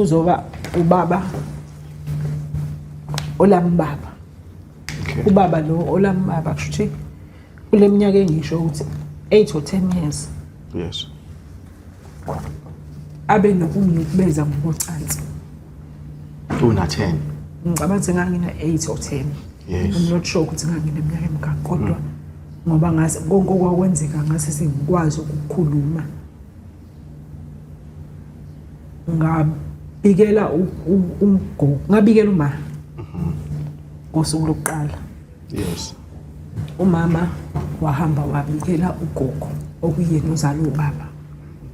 Uzoba ubaba olambaba. Ubaba lo olambaba kusho ukuthi kule minyaka engisho ukuthi 8 or 10 years. Yes. Abe nokunginukubeza ngokocansi. Una 10. Ngicabanga ukuthi ngangina 8 or 10. Yes. I'm not sure ukuthi ngangineminyaka emingaki kodwa ngoba ngaze konke okwakwenzeka ngase sengikwazi ukukhuluma. Ngabikela umgogo, ngabikela uma ngosuku lokuqala. Yes. Umama wahamba wabikela ugogo okuyena ozala ubaba.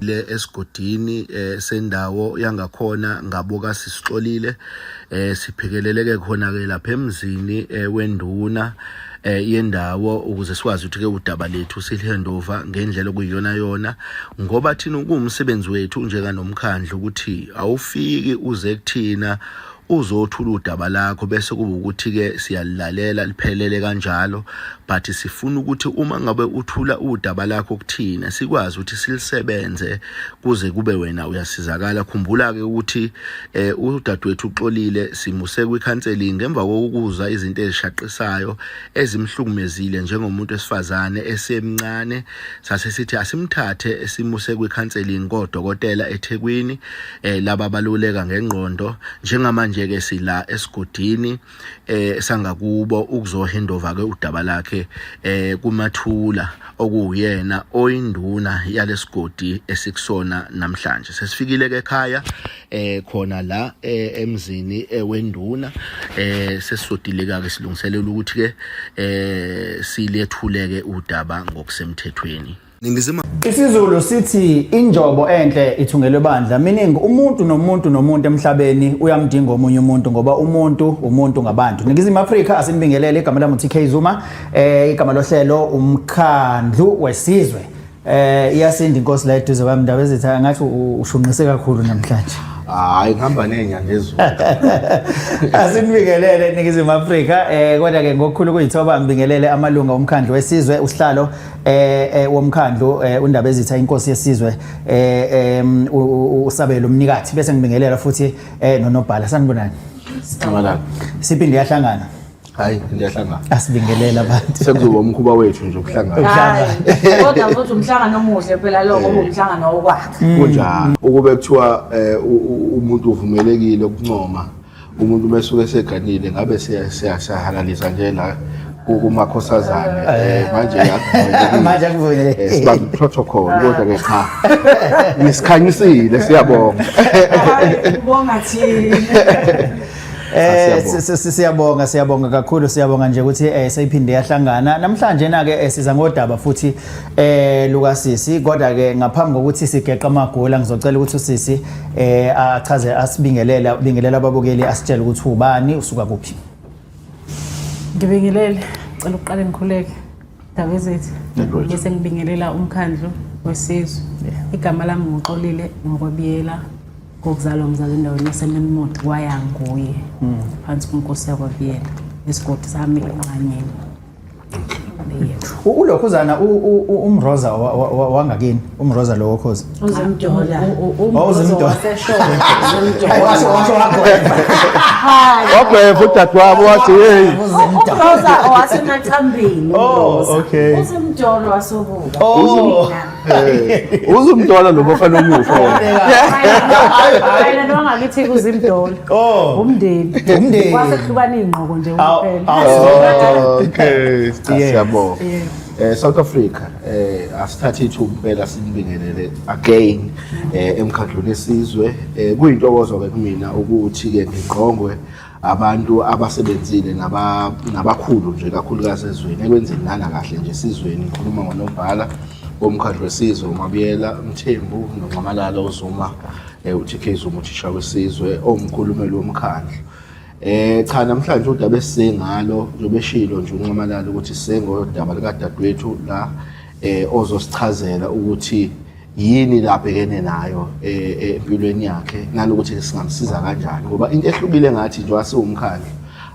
Le esigodini sendawo yangakhona ngaboka sisixolile, siphekeleleke khona ke lapha emzini wenduna yendawo ukuze sikwazi ukuthi ke udaba lethu silihandova ngendlela okuyiyona yona, ngoba thina kuwumsebenzi wethu njenganomkhandlu ukuthi awufiki uze kuthina uzothula udaba lakho bese kuba ukuthi ke siyalilalela liphelele kanjalo, but sifuna ukuthi uma ngabe uthula udaba lakho kuthina sikwazi ukuthi silisebenze kuze kube wena uyasizakala. Khumbula ke ukuthi udadewethu uXolile simuse kwi-counseling ngemva kokuzwa izinto ezishaqisayo ezimhlukumezile njengomuntu wesifazane esemncane. Sase sithi asimthathe simuse kwi-counseling kodokotela eThekwini, laba baluleka ngengqondo. Njengamanje ke sila esigodini sangakubo ukuzohandova ke udaba lakhe kuMathula okuwuyena oyinduna yalesigodi esikusona namhlanje. Sesifikile ke ekhaya khona la emzini wenduna, sesisodileka ke silungiselela ukuthi ke silethuleke udaba ngokusemthethweni. Ningizimu IsiZulu sithi injobo enhle ithungelwe bandla, meaning umuntu nomuntu nomuntu emhlabeni uyamdinga omunye umuntu, ngoba umuntu umuntu ngabantu. Ningizimu Afrika, asinibingelele. Igama lami TK Zuma, igama lohlelo Umkhandlu Wesizwe. Iyasinda inkosi la eduze kwami, ndaba ezithi ngathi ushunqise kakhulu namhlanje. Hayi, ngihamba nenyanga ezulu. Asinibingelele, Ningizimu Afrika. Kodwa ke ngokukhulu kuyithoba ngibingelele amalunga omkhandlu wesizwe, usihlalo womkhandlu, undaba ezitha inkosi yesizwe usabelo umnikathi, bese ngibingelela futhi nonobhala. Sanibonani. Nxamalala. Siphinde yahlangana. Hayi, ndiyahlangana. Asibingelele abantu. Sekuzoba umkhuba wethu nje ukuhlangana. Hayi, kodwa futhi umhlangano omuhle phela lo, ngoba umhlangano wokwakha. Kunjalo. Ukube kuthiwa umuntu uvumelekile ukuncoma umuntu besuke eseganile, ngabe siyahalalisa nje la kumakhosazane. Manje akuvumelekile. Manje akuvumelekile. Sibambe protocol, kodwa ke cha. Nisikhanyisile, siyabonga. Hayi, ubonga thina. Siyabonga. Siyabonga, siyabonga kakhulu, siyabonga nje ukuthi seyiphinde yahlangana namhlanje na ke. Siza ngodaba futhi luka sisi, kodwa ke ngaphambi kokuthi sigeqa amagula, ngizocela ukuthi usisi achaze, asibingelele, bingelela ababukeli, asitshele ukuthi ubani, usuka kuphi. Ngibingelele, cela ukuqale ngikhuleke. Ndaba ezethu. Yebo. Bese ngibingelela umkhandlu wesizwe. Igama lami nguXolile ngokwabiyela, ngokuzalwa ngizalwa endaweni yaseMelmoth kwayanguye. Phansi kwenkosi yakwaBiyela. Isigodi sami eNqanyeni. Yebo. Ulokhuzana umroza wangakini, umroza lo wokhozi. Uzimdola. Oh, uzimdola. Uzimdola. Washo wagweva. Wagweva udadewabo wathi hey. Umroza owasemacambini. Oh, Umroza. okay. Uzimdolo wasobuka. Oh. Uzumntwana lo bafana omusha. Wena nongakithi kuzimdola. Oh. Umndeni. Umndeni. Kwase kuhlukana ingqoko nje Aw, kuphela. aw. Okay, cha, Yes. siyabonga. South Africa, asithathe ithuba impela sinibingelele again emkhandlweni esizwe. Kuyintokozo ke kumina ukuthi ke ngingqongwe abantu abasebenzile nabakhulu nje kakhulukazi ezweni ekwenzeni nana kahle nje esizweni. Ngikhuluma ngonobhala womkhandlu wesizwe uMabuyela Mthembu noNxamalala uZuma, uTK Zuma, uthisha wesizwe owumkhulumeli womkhandlu. Cha, namhlanje udaba esingalo njengoba eshilo nje uNxamalala ukuthi sengodaba likadadewethu la ozosichazela ukuthi yini la abhekene nayo empilweni yakhe nalokuthi singamsiza kanjani, ngoba into ehlukile ngathi nje wasiwumkhandlu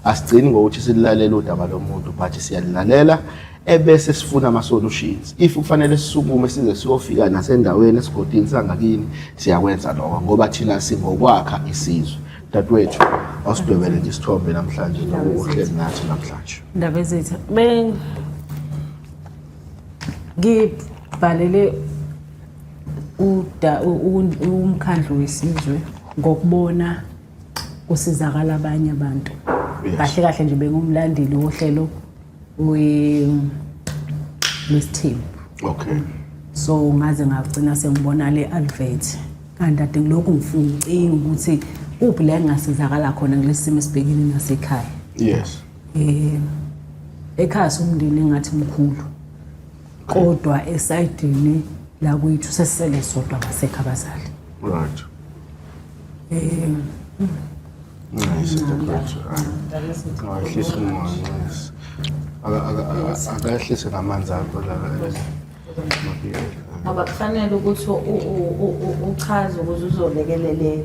asigcini ngokuthi sililalela udaba lomuntu, but siyalilalela. Ebese sifuna ama solutions. If kufanele sisukume size siyofika nasendaweni esigodini sangakini, siyakwenza lokho ngoba thina singokwakha isizwe. Dadewethu, awusidwebele nje isithombe namhlanje njengoba uhleli nathi namhlanje. Ndaba ezitha be ngibhalele uda umkhandlu wesizwe ngokubona kusizakala abanye abantu. Kahle kahle nje bengumlandeli wohlelo we lwesithembu. Okay. So ngaze ngagcina sengibona le advert. Kanti ade ngilokhu ngifuna ngicinga ukuthi kuphi la engingasizakala khona kulesi simo esibhekene nasekhaya. Yes. Ekhaya somndeni engathi mkhulu. Kodwa esayidini la kwethu sesisele sodwa ngasekho abazali. Right. Nice, dadewethu. Awehlise umoya, nice. Akahlise namanzi akho la. Ngoba kufanele ukuthi uchaze ukuze uzolekeleleka.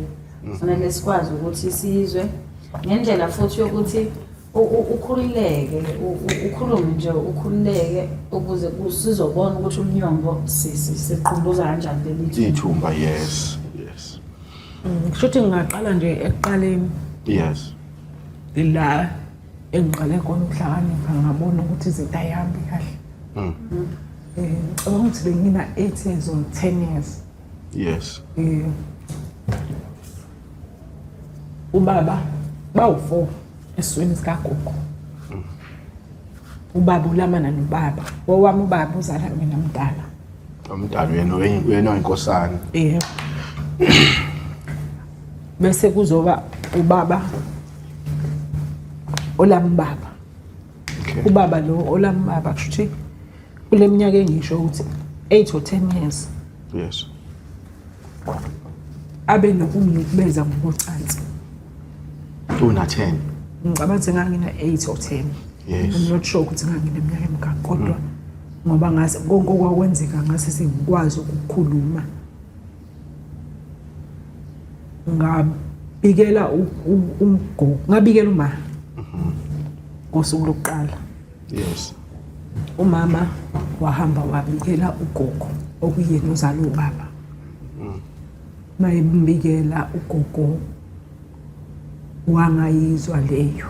Kufanele sikwazi ukuthi sizwe ngendlela futhi yokuthi ukhululeke, ukhulume nje ukhululeke ukuze sizobona ukuthi umnyombo siqhumbuza kanjani leli thumba. Ithumba, yes. Yes. Kusho ukuthi ngingaqala nje ekuqaleni. Yes. La engiqale khona ukuhlakanipha ngabona ukuthi izinto ayihambi kahle. Ngicabanga ukuthi bengina 8 years or 10 years. Yes. Ubaba bawu4 esiswini sikagogo. Ubaba ulamana nobaba. Owami ubaba uzala mina mdala. Umdala uyena uyena oyinkosana. Yebo. Bese kuzoba ubaba olambaba. Okay. Ubaba lo olambaba kusho ukuthi kule minyaka engisho ukuthi 8 or 10 years. Yes. Abe nokunginukubeza ngokocansi. Una 10. Ngicabanga ukuthi ngangina 8 or 10. Yes. I'm not sure ukuthi ngangineminyaka emingaki kodwa ngoba ngase konke okwakwenzeka ngase sengikwazi ukukhuluma. Ngabikela umgogo, ngabikela uma ngosuku lokuqala. Yes. Umama wahamba wabikela ugogo okuyena ozala ubaba. Mayimbikela ugogo wangayizwa leyo.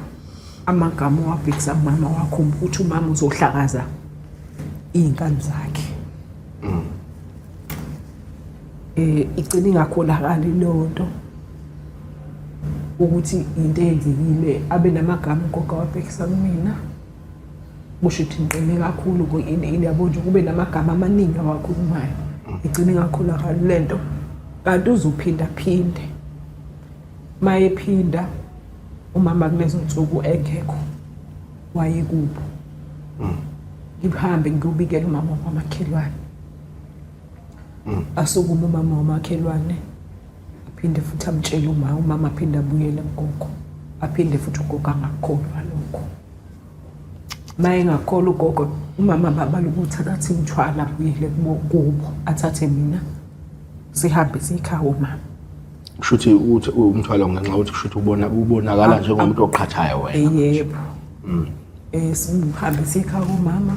Amagama owabhekisa kumama wakhomba ukuthi umama uzohlakaza iy'nkani zakhe. Igcina ingakholakali leyo nto ukuthi into eyenzekile, abe namagama ugogo awabhekisa kumina. Kusho ukuthi ngiqine kakhulu yabo nje kube namagama amaningi awakhulumayo. Igcina ingakholakali le nto. Kanti uzophinda phinde. Mayephinda umama kulezo nsuku engekho wayekubo. Ngihambe ngiyobikela umama wamakhelwane. Asukume umama wamakhelwane aphinde futhi amtshele umama, umama aphinde abuyele kugogo. Aphinde futhi ugogo angakukholwa lokho. Mayengakholwa ugogo, umama babala ukuthi akathe imthwalo abuyele kubo, athathe mina sihambe siye ekhaya umama. Kusho ukuthi uthi umthwalo ngenxa yokuthi kusho ukuthi ubona ubonakala njengomuntu oqhathayo wena. Yebo. Sihambe siye ekhaya kumama.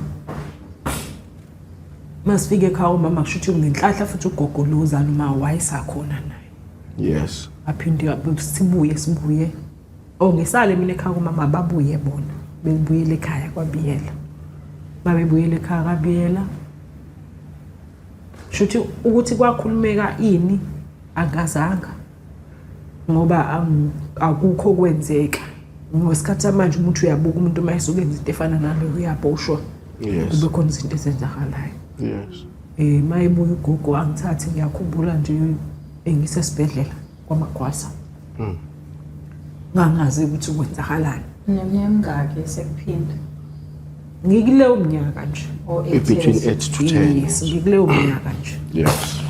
Masifike ekhaya umama kusho ukuthi ngenhlahla futhi ugogo lo ozala uma wayesakhona naye. Yes. Aphinde sibuye sibuye. Oh, ngisale mina ekhaya kumama, babuye bona. Bebuyele ekhaya kwaBiyela. Babebuyele ekhaya kwaBiyela. Shuthi ukuthi kwakhulumeka ini akazanga ngoba akukho kwenzeka. Ngesikhathi samanje umuntu uyabuka umuntu uma esuke enza into efana naleyo uyaboshwa. Yes. Kube khona izinto ezenzakalayo. Yes. Mayebuya ugogo angithathe, ngiyakhumbula nje engisesibhedlela kwaMagwasa. Ngangazi ukuthi kwenzakalani. Neminyaka emingaki sekuphinda? Ngikuleyo minyaka nje. Or eight Between years? 8 to 10. Yes, ngikuleyo minyaka nje. Yes.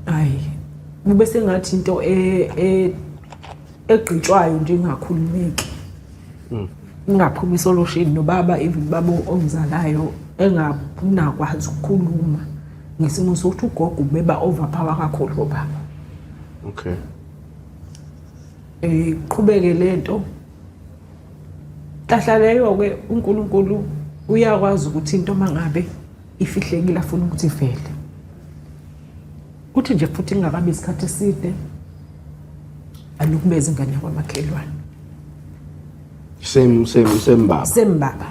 Hayi, kube sengathi into egqitshwayo nje ingakhulumeki. Ingaphumi solution nobaba, even baba ongizalayo enganakwazi ukukhuluma ngesimo sokuthi ugogo ubeba overpower kakhulu obaba. Okay. Qhubeke lento. Hlahla leyo ke uNkulunkulu Uyakwazi ukuthi into mangabe ifihlekile afuna ukuthi ivele. Kuthi nje futhi kungakabi isikhathi eside anukubeza ingane yakwamakhelwane. Same same same baba. Same baba.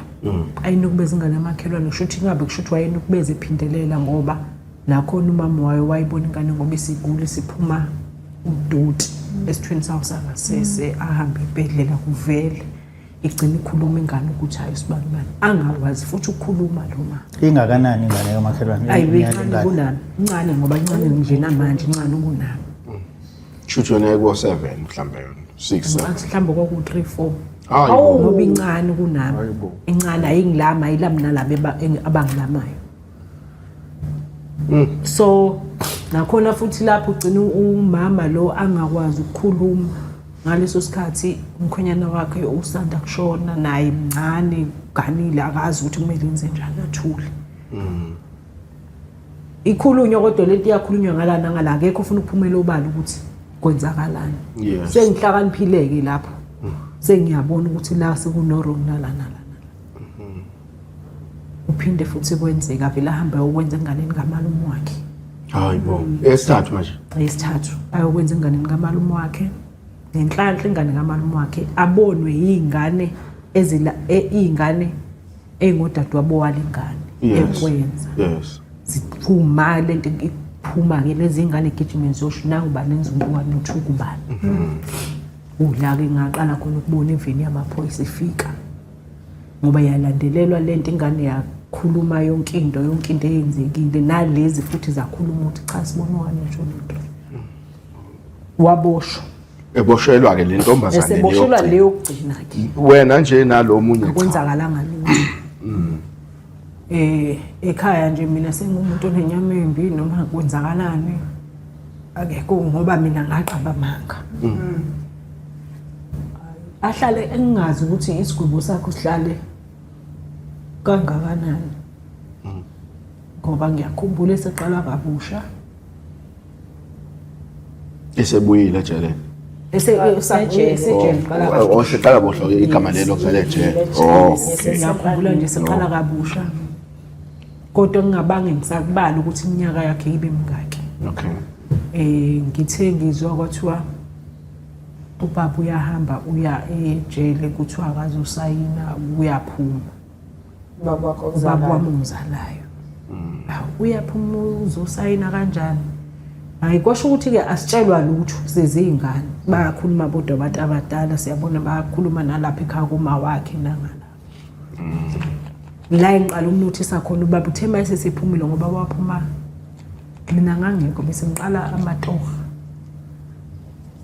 Ayinukubeza ingane yamakhelwane kusho ukuthi ngabe kusho ukuthi wayenukubeza ephindelela ngoba nakhona umama wayo wayibona ingane ngoba isigula isiphuma udoti esithweni sawo sangasese ahambe ibhedlela kuvele igcina ikhuluma ingane ukuthi hayi sibani bani angakwazi futhi ukukhuluma lo ma Ingakanani ingane kamakhelwane? ayi incane kunami incane ngoba incane nje namanje incane kunami. Shuthi yona ekuwo 7 mhlambe yona 6 7. Ngathi mhlawumbe kwaku 3 4. Hayi bo. Ngoba incane kunami. Hayi bo. Incane ayingilama ayilami nalabo abangilamayo. So nakhona futhi lapho ugcina umama lo angakwazi ukukhuluma ngaleso sikhathi umkhwenyana wakhe usanda kushona naye mncane uganile akazi ukuthi kumele enze njani athule. Ikhulunywa kodwa lento iyakhulunywa ngala nangala akekho ofuna ukuphumela obala ukuthi kwenzakalani. Sengihlakaniphile-ke lapho sengiyabona ukuthi la sekuno-wrong nala nala nala. Uphinde futhi kwenzeka vele ahambe ayokwenza enganeni kamalume wakhe. Hayi bo. Esithathu manje. Eyesithathu ayokwenza enganeni kamalume wakhe. Ngenhlanhla ingane kamalume wakhe abonwe yingane ezila iy'ngane ey'ngodadewabo walengane ekwenza. Ziphuma lento iphuma-ke lezi ngane gijime ziyosho nangu bani enza umntwana uthuka ubani. Ula-ke ngaqala khona ukubona iveni yamaphoyisa ifika. Ngoba yalandelelwa lento ingane yakhuluma yonke into yonke into eyenzekile nalezi futhi zakhuluma ukuthi cha sibona u-one no two no three. Waboshwa. Eboshelwa ke le ntombazane Eseboshelwa le yokugcina ke. Wena nje nalo munye cha. Akwenzakalanga lutho. Ekhaya nje mina sengumuntu onenyama embi noma kwenzakalani akekho ngoba mina ngaqamba amanga. Ahlale engazi ukuthi isigwebo sakho sihlale kangakanani. Ngoba ngiyakhumbula eseqala kabusha. Esebuyile ejele. Esejele qala kabusha. Oh, seqala bohlo igama lelo kuvele ejele. Oh, okay. Ngiyakhumbula nje seqala kabusha. Kodwa ngingabange ngisakubala ukuthi iminyaka yakhe ibe mingaki. Okay. Ngithe ngizwa kwathiwa ubaba uyahamba uya ejele kuthiwa akazosayina uyaphuma. Ubaba wakho Ubaba wami ongizalayo. Hawu, uyaphuma uzosayina kanjani? Hayi kwasho ukuthi-ke asitshelwa lutho seziy'ngane. Bayakhuluma bodwa abantu abadala siyabona bayakhuluma nalapha ekhaya kuma wakhe nangalapha. La engiqala ukunothisa khona ubaba uthe uma esesephumile ngoba waphuma mina ngangekho bese ngiqala amatoha.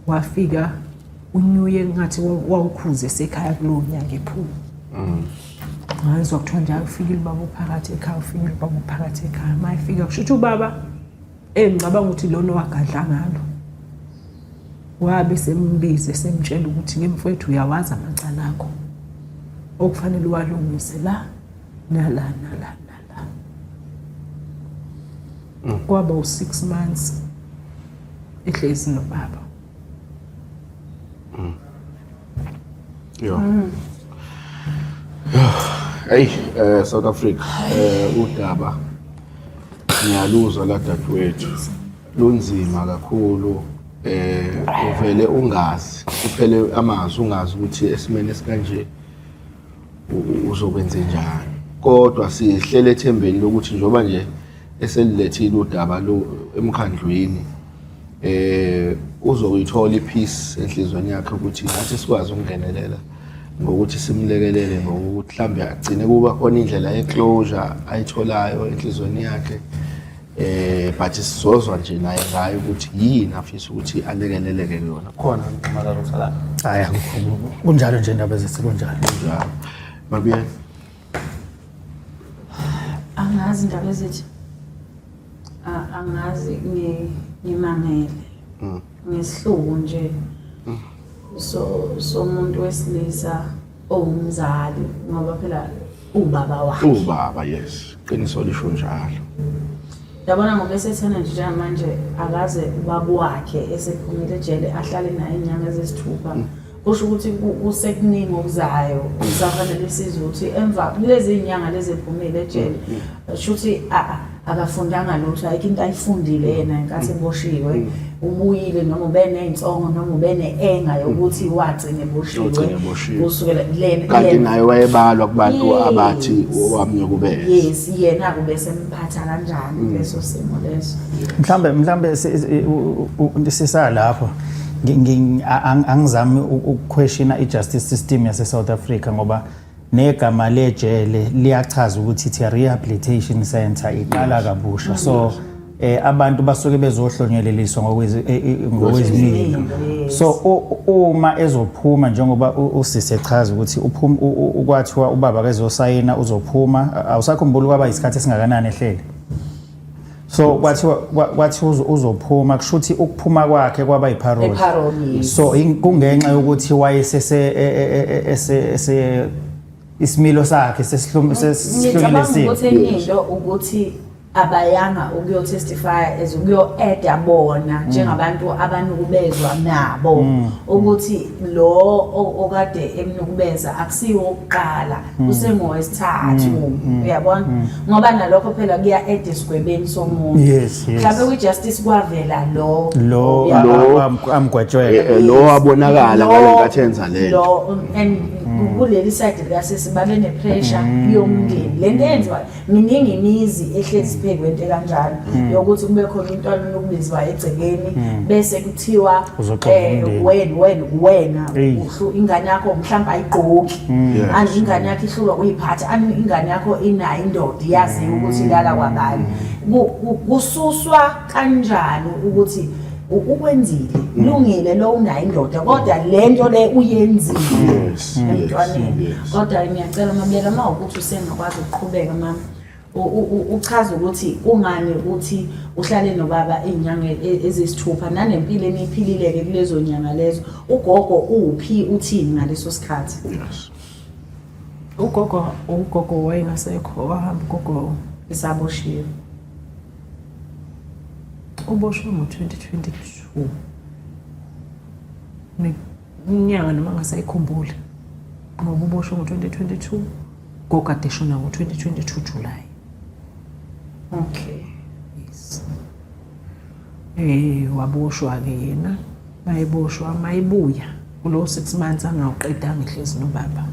Wafika unyuye ngathi wawukhuze esekhaya kulowo nyaka ephuma. Ngazwa kuthiwa nje ufikile ubaba uphakathi ekhaya ufikile ubaba uphakathi ekhaya. Uma efika kusho ukuthi ubaba engicabanga ukuthi lona wagadla ngalo. Wabe sembize semtshela ukuthi ngemfowethu uyawazi amacala akho okufanele uwalungise la nala nala nala. Kwaba u6 months ehlezi nobaba. Yo. Hey, South Africa, udaba ngiyaluzwa la dadewethu. Lunzima kakhulu uvele ungazi, kuphele amazwi ungazi ukuthi esimeni esikanje uzokwenza njani. Kodwa sihlele ethembeni lokuthi njengoba nje eselilethile udaba lo emkhandlwini uzokuyithola ipeace enhlizweni yakhe ukuthi nathi sikwazi ukungenelela ngokuthi simlekelele ngokuthi mhlambe agcine kuba khona indlela ye-closure ayitholayo enhlizweni yakhe but sizozwa nje naye ngayo ukuthi yini afisa ukuthi alekeleleke kuyona. Khona nxamalala usalayo. Hayi akukho kunjalo nje indaba ezithi kunjalo. Kunjalo. Mabiyela. Angazi indaba ezithi. Angazi ngimangele. Ngesihluku nje. So somuntu wesilisa owumzali ngoba phela ubaba wakhe. Ubaba yes. Qiniso lisho njalo. Yabona ngoba esethena nje njengamanje akaze ubaba wakhe esephumile ejele ahlale naye inyanga ezisithupha. Kusho ukuthi kusekuningi okuzayo kusafanele sizwe ukuthi emva kulezi nyanga lezi ephumile ejele shuthi akafundanga lutho, ayikho into ayifundile yena ngenkathi eboshiwe. Ubuyile noma ubeney'nsongo noma ubene-enga yokuthi wagcina eboshiwe Wagcina eboshiwe. kusukela lena Kanti naye wayebalwa kubantu Yes. abathi wamnyukubeza. Yes, yena kube semphatha kanjani kuleso simo leso. Mhlambe sisalapho angizami ukuquestiona i-justice system yase-South Africa, ngoba negama lejele liyachaza ukuthi it's a rehabilitation center, iqala kabusha, so abantu basuke bezohlonyeleliswa ngokwezimilo. So uma ezophuma, njengoba usisi echaza ukuthi uphuma, ukwathiwa ubaba kezosayina uzophuma, awusakhumbuli kwaba isikhathi esingakanani ehlele, so kwathiwa uzophuma, kusho ukuthi ukuphuma kwakhe kwaba yiparole. I-parole, yes. So kungenxa yokuthi wayesese ese ese isimilo sakhe Ngicabanga sesihlukilesiwe. ukuthi enye into ukuthi abayanga ukuyo-testify as ukuyo-adda bona njengabantu abanukubezwa nabo, ukuthi lo okade emnukubeza akusiwo okokuqala, usengowesithathu, uyabona, ngoba nalokho phela kuya-adda esigwebeni somuntu. Mhlawumbe kwi-justice kwavela lo Lo uyabona? Lo- amgwetshwele. Lo wabonakala ngale nkathi enza lento. Lo and kuleli side likasisi babe ne-pressure yomndeni. Le nto eyenziwa miningi imizi ehlezi phezu kwento ekanjalo yokuthi kube khona umntwana onokubizwa egcekeni bese kuthiwa Uzoxova umndeni. Wena wena Eyi. ingane yakho mhlawumbe ayigqoki and ingane yakho ihlulwa kuyiphatha and ingane yakho inayo indoda, iyaziwa ukuthi ilala kwabani. Kususwa kanjani ukuthi ukwenzile lungile lo unayo indoda, kodwa lento le uyenzile emntwaneni? Kodwa ngiyacela mabiyela, uma ukuthi usengakwazi ukuqhubeka, mama, uchaze ukuthi kungani uthi uhlale nobaba iy'nyanga eziyisithupha nanempilo eniyiphilile-ke kulezo nyanga lezo, ugogo uphi, uthini ngaleso sikhathi? Yes. Ugogo wayengasekho, wahamba ugogo. Esaboshiwe? Uboshwe ngo-2022, inyanga noma ngasayikhumbuli, ngoba uboshwe ngo-2022, gogo kade eshona ngo-2022 July. Yes. Waboshwa-ke yena, mayiboshwa, mayibuya kulo 6 months angawuqedanga ehlezi nobaba.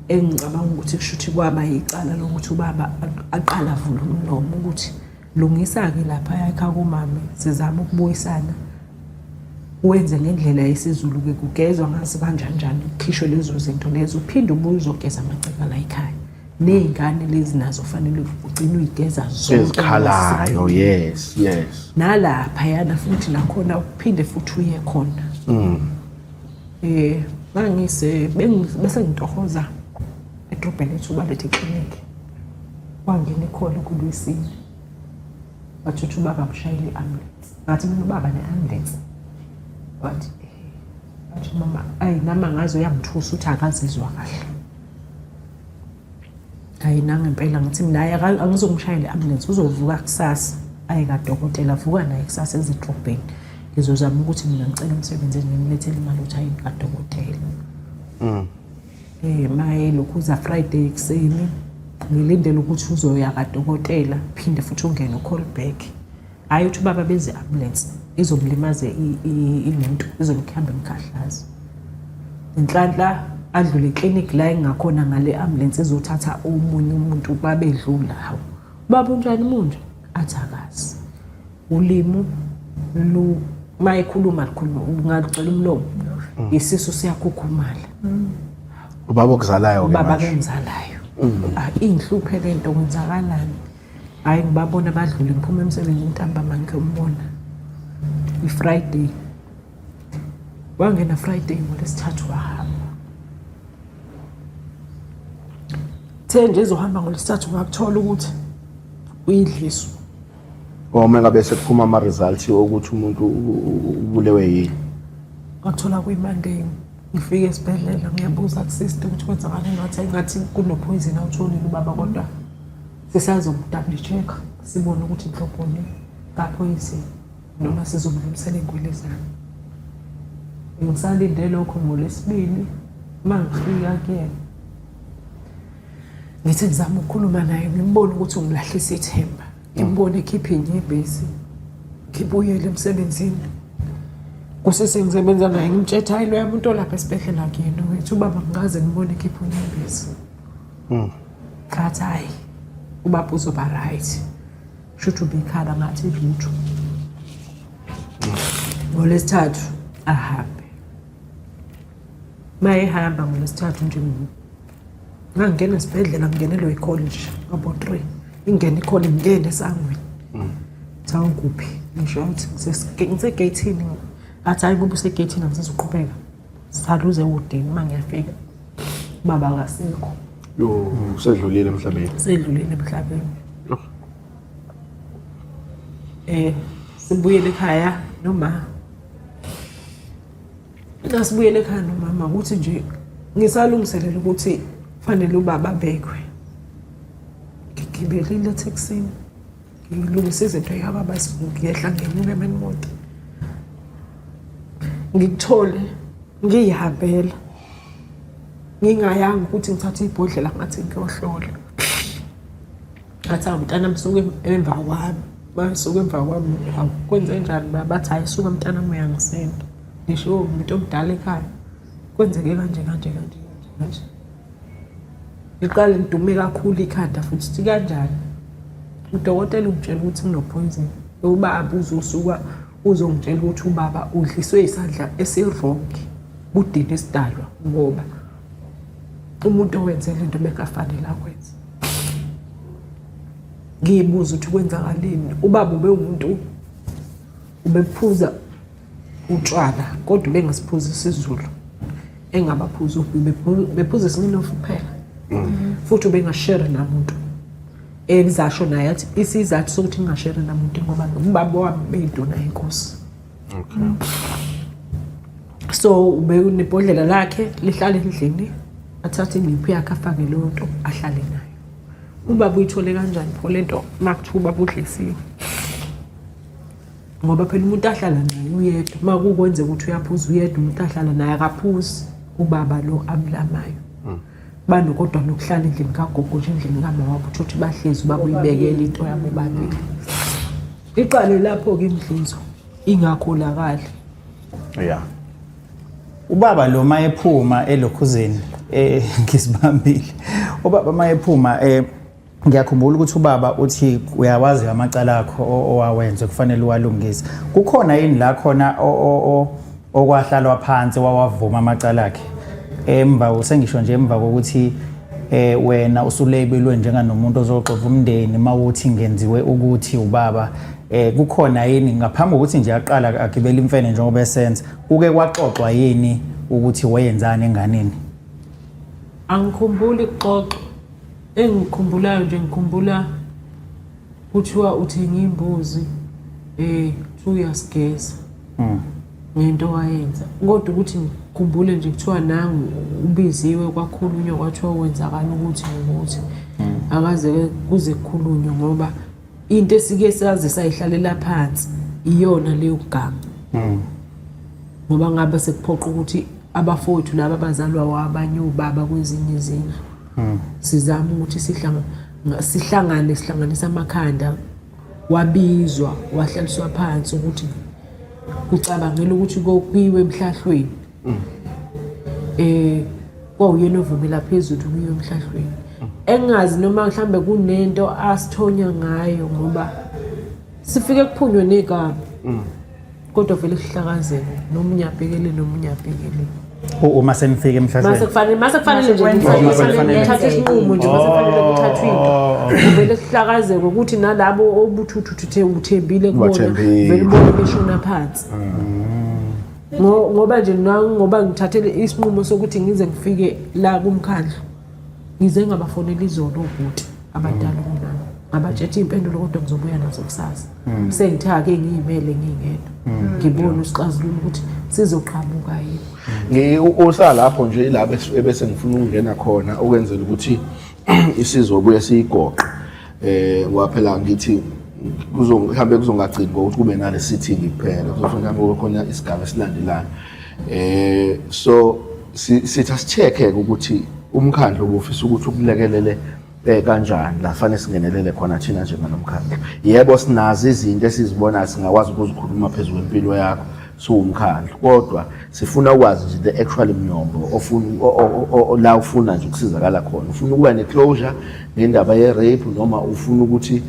Engicabanga ukuthi kusho ukuthi kwaba yicala lokuthi ubaba aqala avule umlomo ukuthi lungisa-ke lapha ekhaya kumame, sizama ukubuyisana, wenze ngendlela yesiZulu-ke, kugezwa ngazi kanjani njani, kukhishwe lezo zinto lezo, uphinde ubuye uzogeza amagceka la ekhaya, ney'ngane lezi nazo fanele ugcine uyigeza zonke. Ezikhalayo, yes. Nalaphayana futhi nakhona uphinde futhi uye khona. Ngangise bese ngitohoza edrobheni lethu, balethe eklinikhi, kwangena ikhona kulwesine, wathi uthi ubaba mshayele i-ambulance. Ngathi mina, ubaba ne-ambulance? Wathi wathi mama, ayi nami angazi, uyangithusa ukuthi akazizwa kahle. Hayi, nangempela ngithi mina, hayi, angizomshayela i-ambulance, uzovuka kusasa aye kadokotela, vuka naye kusasa ezidrobheni, ngizozama ukuthi mina ngicela umsebenzini ngimlethele imali ukuthi aye kadokotela. Maye lokhu uza Friday ekuseni, ngilindele ukuthi uzoya kadokotela, phinde futhi ungene u-call back, hhayi, uthi ubaba beze ambulance izomlimaza ilento, izolokhu ihambe emkhahlaza. Inhlanhla adlule eklinikhi la engakhona ngale ambulance ezothatha omunye umuntu, babedlula, hawu baba unjani munje, athi akazi ulimi lu, uma ekhuluma lukhuluma ungalucela umlomo, isisu siyakhukhumala. Ubaba okuzalayo ke Ubaba manje. Kengizalayo. Ah, inhluphe lento, kwenzakalani? Hhayi, ngibabona badlule, ngiphuma emsebenzini ntambama, ngike umbona i-Friday, wangena Friday, ngolwesithathu wahamba. The nje ezohamba ngolwesithathu, ngakuthola ukuthi uyidliswa. Uma ngabe sekuphuma ama-results okuthi umuntu ubulewe yini? Ngakuthola kuyi-Monday. Ngifike esibhedlela, ngiyabuza kusister ukuthi kwenzakaleni, wathi ngathi kuno-poison awutholile ubaba, kodwa sisazoku-double check sibone ukuthi inhloboni kaphoyizini noma sizomdlulisela engwelezane. Ngisalinde lokho ngoLwesibili uma ngifika kuyena. Ngithi ngizama ukukhuluma naye ngimbone ukuthi ungilahlisa ithemba. Ngimbone ekhipha inyembezi. Ngibuyele emsebenzini. Kusese ngisebenza naye ngimtshethe hayi loya muntu olapha esibhedlela kuyena ngithi ubaba ngikaze ngibone ekhipha unyembezi. Ngathi hayi ubaba uzoba right. Shuthi ubekhala ngathi lutho. Ngolwesithathu ahambe. Mayehamba ngolwesithathu nje ngangena esibhedlela ngingenelwe ikholi nje ngabo 3. Ingene ikholi ngingene esangweni. Cha ukuphi? Ngisho ukuthi ngisegeyithini. Athi hayi ngoba usegeyithini angisezuqhubeka. Saluze udini uma ngiyafika. Baba akasekho. Yo, usedlulile emhlabeni. Sedlulile emhlabeni. Eh sibuyele ekhaya noma Nasibuyele ekhaya nomama ukuthi nje ngisalungiselela ukuthi fanele ubaba abekwe. Ngigibelile ethekisini. Ngilungisa izinto yababa ngiyehla ngenyuka emenimoto. Ngikuthole ngiyihambela. Ngingayanga ukuthi ngithathe ibhodlela ngathi ngiyohlola. Ngathi awu mntanami suke emva kwami. Basuke emva kwami hawu kwenze njani baba bathi hayi suka mntanami uyangisenda. Ngisho umuntu omdala ekhaya. Kwenzeke kanje kanje kanje kanje. Ngiqale ngidume kakhulu ikhanda futhi sithi kanjani. Udokotela ungitshela ukuthi ngino-poison. Ubaba uzosuka uzongitshela ukuthi ubaba udliswe isandla esi-wrong kudini isidalwa ngoba umuntu owenze lento bekafanele akwenze. Ngiyibuza ukuthi kwenzakaleni. Ubaba ubewumuntu ubephuza utshwala kodwa ubengasiphuzi isiZulu engabaphuzi bephuza isiminofu kuphela futhi ubengashere namuntu ebizasho naye athi isizathu sokuthi ngingashere namuntu ngoba ubaba wami beyinduna yenkosi. Okay. So ubenebhodlela lakhe lihlala endlini athathe imiphu yakhe afake leyo nto ahlale nayo. Ubaba uyithole kanjani pho lento makuthiwa ubaba udlisiwe? Ngoba phela umuntu ahlala naye uyedwa uma kukwenzeka ukuthi uyaphuza uyedwa umuntu ahlala naye akaphuzi ubaba lo amlamayo. Bano kodwa nokuhlala endlini kagogo nje endlini kama wabo uthole ukuthi bahlezi ubaba uyibekela into yabo bobabili. Iqale lapho-ke imidlinzo ingakholakali. Yeah. Ubaba lo mayephuma elokhuzeni ngisibambile. Ubaba mayephuma ngiyakhumbula ukuthi ubaba uthi uyawazi amacala akho owawenze kufanele uwalungise. Kukhona yini la khona okwahlalwa phansi wawavuma amacala akhe? Emva usengisho nje emva kokuthi wena usulabelwe njenganomuntu ozoxova umndeni mawuthi ngenziwe ukuthi ubaba kukhona yini ngaphambi kokuthi nje aqala agibele imfene njengoba esenza kuke kwaxoxwa yini ukuthi wayenzani enganeni? Angikhumbuli kuxoxa. Engikukhumbulayo nje ngikhumbula kuthiwa uthenga imbuzi kuthiwa uyasigeza ngento wayenza. Kodwa ukuthi ngikhumbule nje kuthiwa nangu ubiziwe kwakhulunywa kwathiwa wenzakala ukuthi nokuthi. Akaze kuze kukhulunywe ngoba into esike saze sayihlalela phansi iyona leyo kuganga. Ngoba ngabe sekuphoqa ukuthi abafowethu laba abazalwa wabanye obaba kwezinye izindlu sizama ukuthi sihlangane sihlanganise amakhanda wabizwa wahlaliswa phansi ukuthi kucabangela ukuthi kuyiwe emhlahlweni. Kwawuyena ovumela phezulu kuyiwe emhlahlweni. Engazi noma mhlambe kunento asithonya ngayo ngoba sifike kuphunywe negama. Kodwa vele kuhlakazeke nomunye abhekele nomunye abhekele. Uma senifika emhlahlweni. Mase kufanele mase kufanele nje kuthathwe isinqumo nje mase kufanele kuthathwe into. Kuvele kuhlakazeke ukuthi nalabo obuthuthuthuthe uthembile kubona vele ubone beshona phansi. Ngoba nje ngoba ngithathele isinqumo sokuthi ngize ngifike la kumkhandlu. Ngize ngabafonela izolo obhuti abadala kunami. Ngabatshetha iy'mpendulo kodwa ngizobuya nazo kusasa. Sengithe ake ngiyimele ngingedwa. Ngibone usixazululo ukuthi sizoqhamuka yini. Usalapho nje ila ebese ngifuna ukungena khona ukwenzela ukuthi isizobuye siyigoqe. Ngoba phela ngithi kuzohambe kuzongagcini ngokuthi kube nale sitting kuphela. Kuzofanele kube khona isigaba esilandelayo. So sithi asicheck-ke ukuthi umkhandlu ubufisa ukuthi ukulekelele kanjani la fanele singenelele khona thina njenganomkhandlu. Yebo, sinazo izinto esizibonayo, singakwazi ukuzikhuluma phezu kwempilo yakho siwumkhandlu, kodwa sifuna ukwazi nje the actual mnyombo ofuna la ufuna nje ukusizakala khona. Ufuna ukuba ne-closure ngendaba ye-rape, noma ufuna ukuthi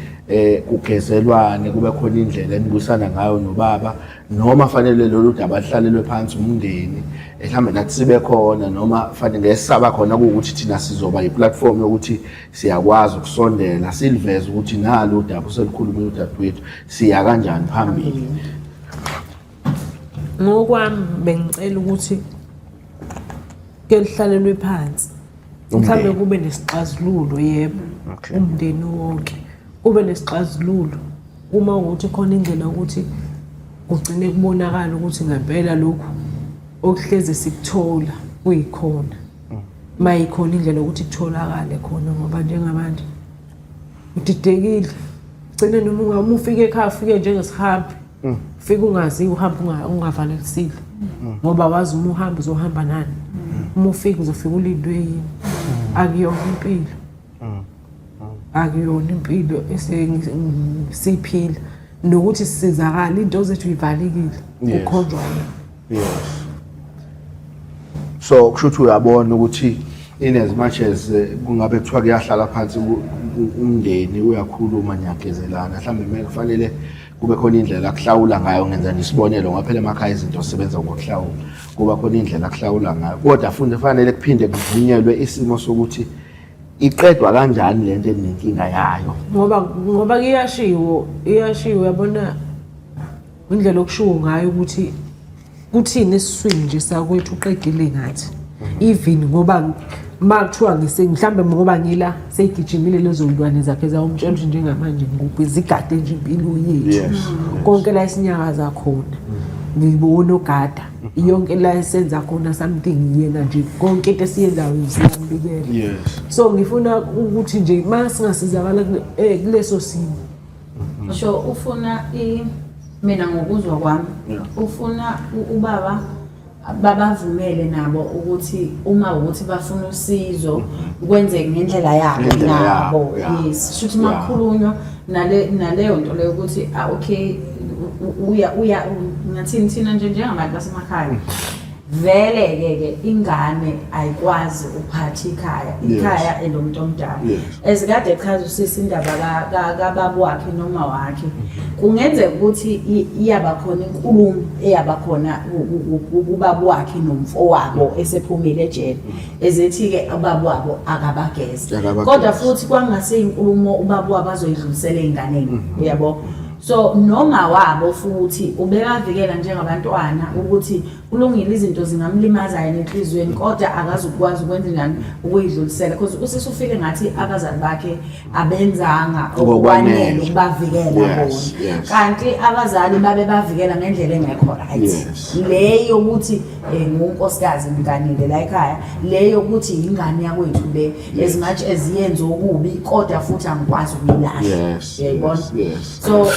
kugezelwane, kube khona indlela enibuyisana ngayo nobaba, noma fanele lolu daba lihlalelwe phansi umndeni, mhlawumbe nathi sibe khona, noma fanele ngesaba khona kuwukuthi thina sizoba yi-platform yokuthi siyakwazi ukusondela siliveze ukuthi nalo udaba uselikhulumile udadewethu, siya kanjani phambili. Ngokwami bengicela ukuthi ke lihlalelwe phansi, mhlawumbe kube nesixazululo. Yebo, umndeni wonke kube nesixazululo, uma ukuthi khona indlela ukuthi kugcine kubonakala ukuthi ngempela lokhu okuhlezi sikuthola kuyikhona, mayikhona indlela yokuthi kutholakale khona, ngoba njengamanje udidekile, gcine noma uma ufika ekhaya ufike njengesihambi, ufike ungazi, uhambe ungavalelisile, ngoba wazi uma uhamba uzohamba nani, uma ufika uzofika ulindwe yini. Akuyona impilo, akuyona impilo esiphila, nokuthi sisizakala into zethu ivalekile, kukhonjwa yena. Yes, so kusho ukuthi uyabona ukuthi in as much as kungabe kuthiwa kuyahlala phansi umndeni uyakhuluma, niyagezelana, mhlawumbe kumele kufanele kube khona indlela akuhlawula ngayo. Ngenza nje isibonelo, ngoba phela emakhaya izinto zisebenza ngokuhlawula, kuba khona indlela akuhlawula ngayo, kodwa futhi kufanele kuphinde kuvunyelwe isimo sokuthi iqedwa kanjani lento enenkinga yayo. Ngoba kuyashiwo, iyashiwo, uyabona indlela okushiwo ngayo ukuthi kuthini esiswini nje sakwethu uqedile ngathi, even ngoba ma kuthiwa mhlambe ngoba ngila seyigijimile lezo lwane zakhe zawumtshela ukuthi njengamanje ngikuphi, zigade nje impilo yethu. Konke la esinyakaza khona ngibona ogada, yonke la esenza khona something yena nje, konke into esiyenzayo siyambikela. So ngifuna ukuthi nje ma singasizakala kuleso simo. So ufuna mina ngokuzwa kwami ufuna ubaba babavumele nabo ukuthi uma ukuthi bafuna usizo kwenzeke ngendlela yabo Ngendlela nabo. yabo, yeah. Yes, shuthi makukhulunywa naleyo nto leyo ukuthi ah, okay, uya ngathini thina nje njengabantu basemakhaya, vele ke ingane ayikwazi ukuphatha ikhaya, ikhaya elomuntu omdala. Ezikade echaza usisi indaba kababa wakhe noma wakhe, kungenzeka ukuthi iyaba khona inkulumo eyaba khona kubaba wakhe nomfowabo esephumile ejele, ezethi-ke ubaba wabo akabageze. Akabageze. Kodwa futhi kwangase inkulumo ubaba wabo azoyidlulisela ey'nganeni, uyabo. So noma wabo futhi ubebavikela njengabantwana ukuthi kulungile, izinto zingamlimaza yena enhliziyweni, kodwa akazukwazi ukwenza njani ukuyidlulisela, because usisi ufike ngathi abazali bakhe abenzanga okwanele Ngokwanele. ukubavikela bona, kanti abazali babe bavikela ngendlela engekho right, le yokuthi ngunkosikazi ngiganile la ekhaya, le yokuthi ingane yakwethu le, as much as yenze okubi kodwa futhi angikwazi ukuyilahla. Uyayibona? Yes. So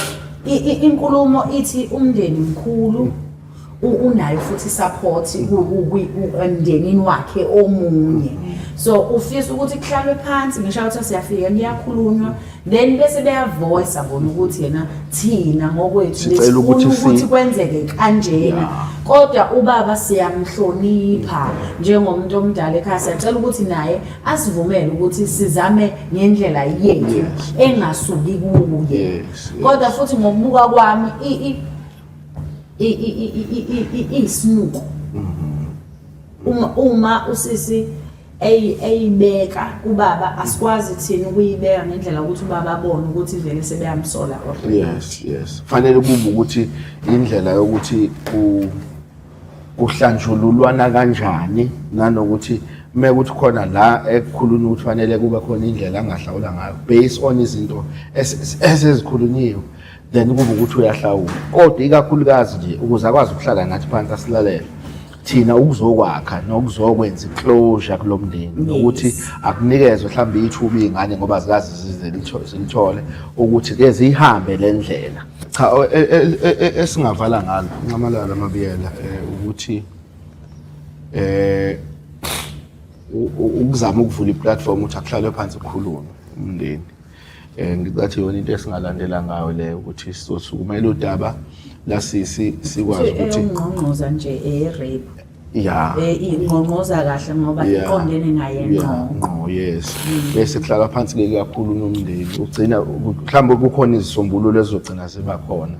inkulumo ithi umndeni mkhulu, unayo futhi support emndenini wakhe omunye, so ufisa ukuthi kuhlalwe phansi, ngisho ukuthi siyafika kuyakhulunywa, then bese beyavoice bona ukuthi yena thina ngokwethu Sicela besifuna ukuthi ukuthi kwenzeke kanjena, kodwa ubaba siyamhlonipha njengomuntu omdala ekhaya, siyacela ukuthi naye asivumele ukuthi sizame ngendlela yethu engasuki kuye. Kodwa futhi ngokubuka kwami iyisinuko uma usisi eyibeka kubaba, asikwazi thina ukuyibeka ngendlela ukuthi ubaba abone ukuthi vele sebeyamsola already. Yes, fanele kube ukuthi indlela yokuthi kuhlanjululwana kanjani, nanokuthi mekuthi khona la ekukhulunywa ukuthi fanele kube khona indlela angahlawula ngayo based on izinto esezikhulunyiwe, then kube ukuthi uyahlawula, kodwa ikakhulukazi nje ukuze akwazi ukuhlala nathi phansi asilalele thina ukuzokwakha nokuzokwenza i-closure kulo mndeni, nokuthi akunikezwe mhlawumbe ithuba iy'ngane, ngoba zikaze zize zilithole ukuthi ke zihambe le ndlela. Cha, esingavala ngalo, Nxamalala, Mabiyela, ukuthi Ukuzama ukuvula iplatform ukuthi akuhlalwe phansi kukhulunywe umndeni. Ngicathi iyona into esingalandela ngayo leyo, ukuthi sizosukumela udaba lasisi sikwazi ukuthi Eyongqongqoza nje eye-rape. Ya. Ingqongqoza kahle ngoba iqondene naye ngqo. Ngqo, yes. Bese kuhlala phansi ke kakhulu nomndeni, ugcina mhlawumbe kukhona izisombululo ezizogcina ziba khona,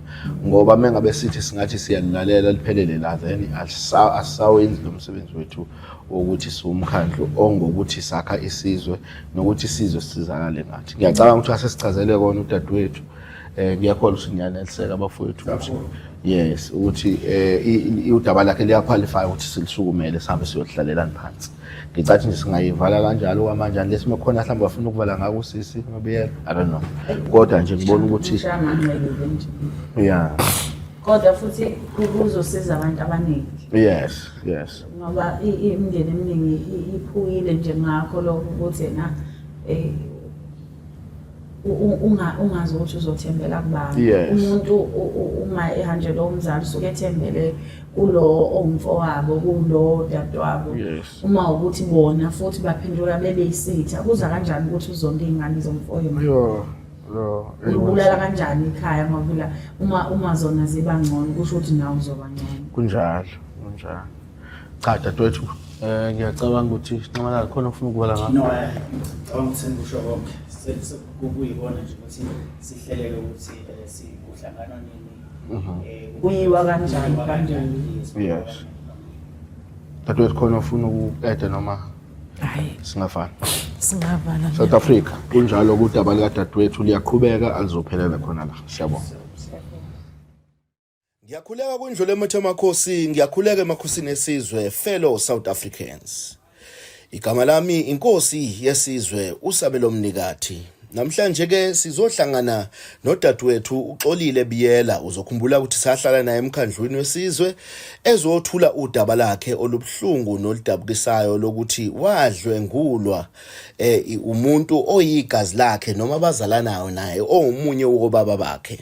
ngoba mengabe sithi singathi siyalilalela liphelele la, then asisawenzi lo msebenzi wethu wokuthi siwumkhandlu ongokuthi sakha isizwe nokuthi isizwe sisizakale ngathi. Ngiyacabanga ukuthi asesichazele kona udadewethu. Ngiyakholwa ukuthi ngiyaneliseka abafowethu ukuthi yes, ukuthi udaba lakhe liyaqualify ukuthi silisukumele sihambe siyohlalelani phansi. Ngicathi nje singayivala kanjalo kwamanje, unless uma khona mhlawumbe bafuna ukuvala ngako usisi Mabiyela, I don't know, kodwa nje ngibona ukuthi Ngishaya nganxelile nje. Kodwa futhi kuzosiza abantu abaningi. yes. Ngoba imindeni eminingi iphukile nje ngakho lokho ukuthi yena ungazi ukuthi uzothembela kubani. Umuntu uma ehanjelwe umzali usuke ethembele kulo owumfowabo, kulo dadewabo. Uma ukuthi bona futhi baphenduka bebe isitha, kuza kanjani ukuthi uzonde iy'ngane zomfowenu? Yo, yo. Ulibulala kanjani ikhaya, ngoba phela uma zona ziba ngcono kusho ukuthi nawe uzoba ngcono. Kunjalo, kunjalo. Cha dadewethu, ngiyacabanga ukuthi Nxamalala khona ufuna ukuvala ngakho. No, ngicabanga ukuthi sengikusho konke. Kuyibona nje ukuthi sihleleke ukuthi sikuhlanganwa nini. Kuyiwa kanjani kanjani. Yes. Dadewethu, khona ufuna uku-add noma Hayi, singafani? Singavala. South Africa, kunjalo kudaba likadadewethu liyaqhubeka, alizophelela khona la. Siyabonga. Ngiyakhuleka kwindlu lemethe amakhosi, ngiyakhuleka emakhosini esizwe, fellow South Africans. Igama lami inkosi yesizwe uSabelo Mnikathi. Namhlanje ke sizohlangana nodadewethu uXolile Biyela. Uzokhumbula ukuthi sahlala naye emkhandlwini wesizwe ezothula udaba lakhe olubuhlungu noludabukisayo lokuthi wadlwengulwa umuntu oyigazi lakhe noma abazalanayo naye, owumunye wobaba bakhe.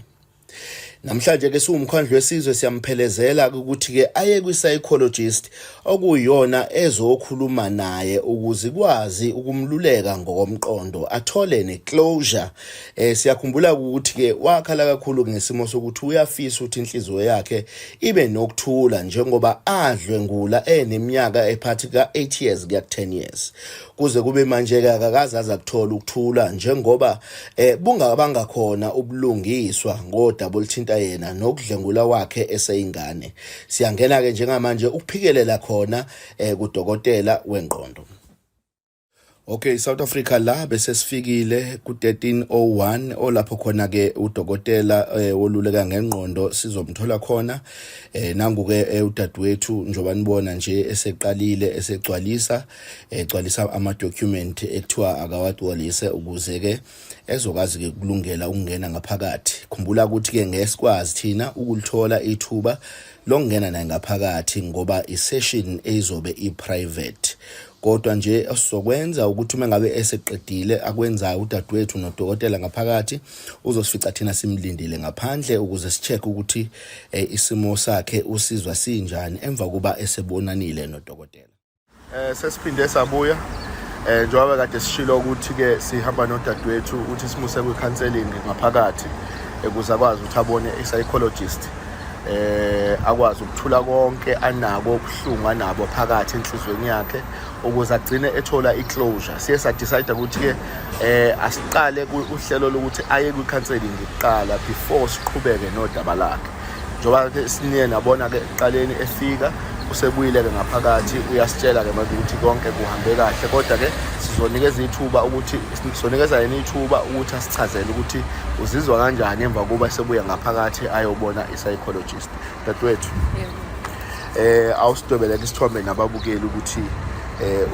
Namhlanje ke siwumkhandlu wesizwe siyamphelezela ukuthi ke aye kwi-psychologist okuyiyona ezokhuluma naye ukuze ikwazi ukumluleka ngokomqondo, athole ne-closure. Siyakhumbula ukuthi ke wakhala kakhulu ngesimo sokuthi uyafisa ukuthi inhliziyo yakhe ibe nokuthula njengoba adlwengula eneminyaka ephathi ka-8 years kuya ku-10 years. Kuze kube manje ke akakaze aze akuthola ukuthula njengoba bungabanga khona ubulungiswa ngodaba oluthinta yena nokudlengula kwakhe eseyingane. Siyangena ke njengamanje ukuphikelela khona kudokotela wengqondo. Okay, South Africa, la bese sifikile ku 1301 olapho khona ke udokotela woluleka ngengqondo sizomthola khona. Nangu ke udadewethu njoba nibona nje eseqalile esegcwalisa egcwalisa ama document ekuthiwa akawagcwalise ukuze ke ezokwazi ke kulungela ukungena ngaphakathi. Khumbula ukuthi ke ngesikwazi thina ukulithola ithuba lokungena naye ngaphakathi ngoba i-session eyizobe i-private, kodwa nje esizokwenza ukuthi uma ngabe eseqedile akwenzayo udadewethu nodokotela ngaphakathi, uzosifica thina simlindile ngaphandle ukuze si-check ukuthi isimo sakhe usizwa sinjani emva kuba esebonanile nodokotela. Sesiphinde sabuya njengoba kade sishilo ukuthi ke sihamba nodadewethu ukuthi simuse kwi-counseling ngaphakathi ukuze akwazi ukuthi abone i-psychologist, akwazi ukuthula konke anako ubuhlungu anabo phakathi enhlizweni yakhe ukuze agcine ethola i-closure. Siye sadecide ukuthi ke asiqale uhlelo lokuthi aye kwi-counseling kuqala before siqhubeke nodaba lakhe, njengoba ke siniye nabona ke ekuqaleni efika. Usebuyile ke ngaphakathi, uyasitshela ke manje ukuthi konke kuhambe kahle, kodwa ke sizonikeza ithuba ukuthi sizonikeza yena ithuba ukuthi asichazele ukuthi uzizwa kanjani emva kokuba sebuya ngaphakathi ayobona i-psychologist. Dadewethu, awusidwebeleke isithombe nababukeli ukuthi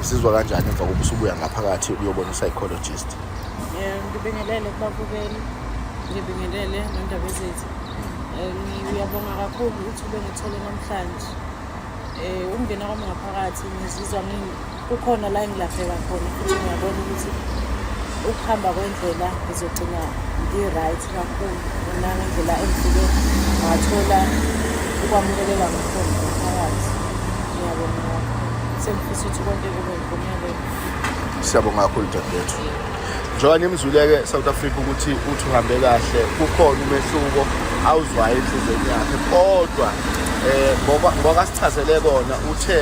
usizwa kanjani emva kokuba usubuya ngaphakathi uyobona i-psychologist. Ngibingelele kubabukeli, ngibingelele nondaba ezethu. Ngiyabonga kakhulu ukuthi ube ngithole namhlanje. Ukungena kwami ngaphakathi ngizizwa kukhona la engilahleka khona, futhi ngiyabona ukuthi ukuhamba kwendlela ngizogcina ngi-right kakhulu nangendlela engifike ngathola ukwamukeleka ngakhona ngaphakathi. Ngiyabonga kakhulu. Sengifisa ukuthi konke kube yimpumelelo. Siyabonga kakhulu dadewethu. Njengoba nimzwile-ke South Africa ukuthi uthi uhambe kahle, kukhona umehluko awuzwayo enhlizweni yakhe kodwa eh ngoba ngoba sichazele kona uthe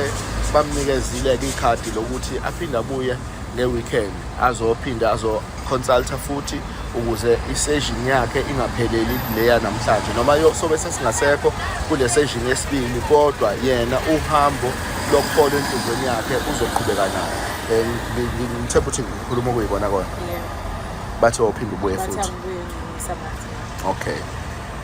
bamnikezile-ke ikhadi lokuthi aphinde abuye nge-weekend azophinda azo-consulta futhi ukuze isession yakhe ingapheleli kuleya namhlanje noma sobe sesingasekho kule session yesibili kodwa yena uhambo lokukholwa enhlizweni yakhe uzoqhubeka nayo um ngithemba ukuthi ngikhuluma okuyikona kona bathi wawuphinde ubuye futhi okay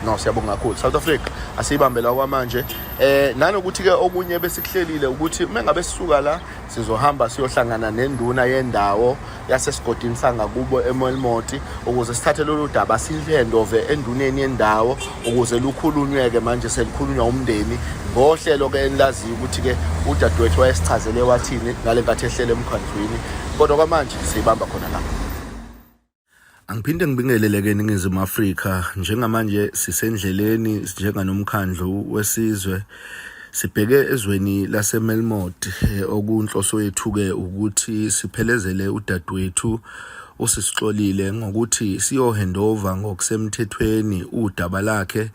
no siyabonga kakhulu South Africa asiyibambe la kwamanje eh nanokuthi ke okunye besikuhlelile ukuthi uma ngabe sisuka la sizohamba siyohlangana nenduna yendawo yasesigodini sangakubo eMelmoti ukuze sithathe lolu daba sihandove enduneni yendawo ukuze lukhulunywe-ke manje selikhulunywa umndeni ngohlelo-ke enilaziyo ukuthi-ke udadewethu wayesichazele wathini ngale nkathi ehlele emkhandlwini kodwa kwamanje siyibamba khona lapho. Angiphinde ngibingelele-ke eNingizimu Afrika njengamanje sisendleleni njenganomkhandlu wesizwe sibheke ezweni laseMelmoth eh, okunhloso yethu-ke ukuthi siphelezele udadewethu usisixolile ngokuthi siyohandova ngokusemthethweni udaba lakhe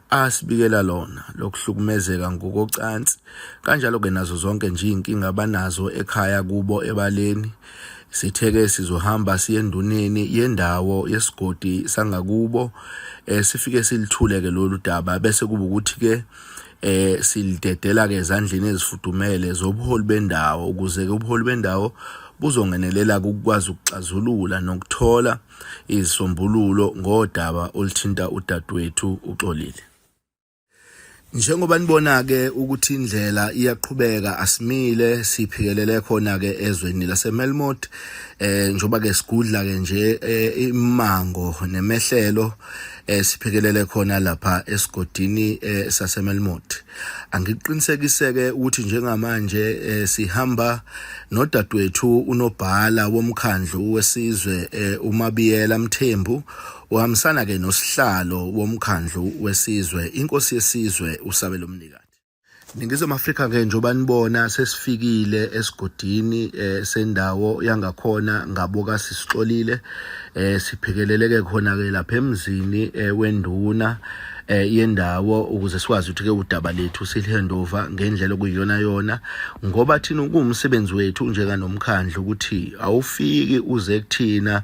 asibikela lona lokuhlukumezeka ngokocansi kanjalo-ke nazo zonke nje iy'nkinga abanazo ekhaya kubo ebaleni Sithe-ke sizohamba siye enduneni yendawo yesigodi sangakubo eh sifike silithule-ke lolu daba bese kuba ukuthi-ke eh silidedela ke ezandleni ezifudumele zobuholi bendawo ukuze ke ubuholi bendawo buzongenelela ukukwazi ukuxazulula nokuthola izisombululo ngodaba oluthinta udadewethu uXolile. Njengoba nibona-ke ukuthi indlela iyaqhubeka asimile siphikelele khona-ke ezweni laseMelmoth eh njengoba ke sigudla ke nje eh, imango nemehlelo eh siphikelele khona lapha esigodini eh, saseMelmoth angiqinisekise ke ukuthi njengamanje eh, sihamba nodadewethu unobhala womkhandlu wesizwe eh, uMabiyela Mthembu Uhambisana ke nosihlalo womkhandlu wesizwe inkosi yesizwe uSabelo Mnikathi. Ningizimu Afrika ke njengoba nibona sesifikile esigodini eh, sendawo yangakhona ngaboka sisixolile eh, siphikeleleke khona ke lapha emzini eh, wenduna eh, yendawo ukuze sikwazi ukuthi ke udaba lethu silihandova ngendlela okuyiyona yona ngoba thina kuwumsebenzi wethu njenganomkhandlu ukuthi awufiki uze kuthina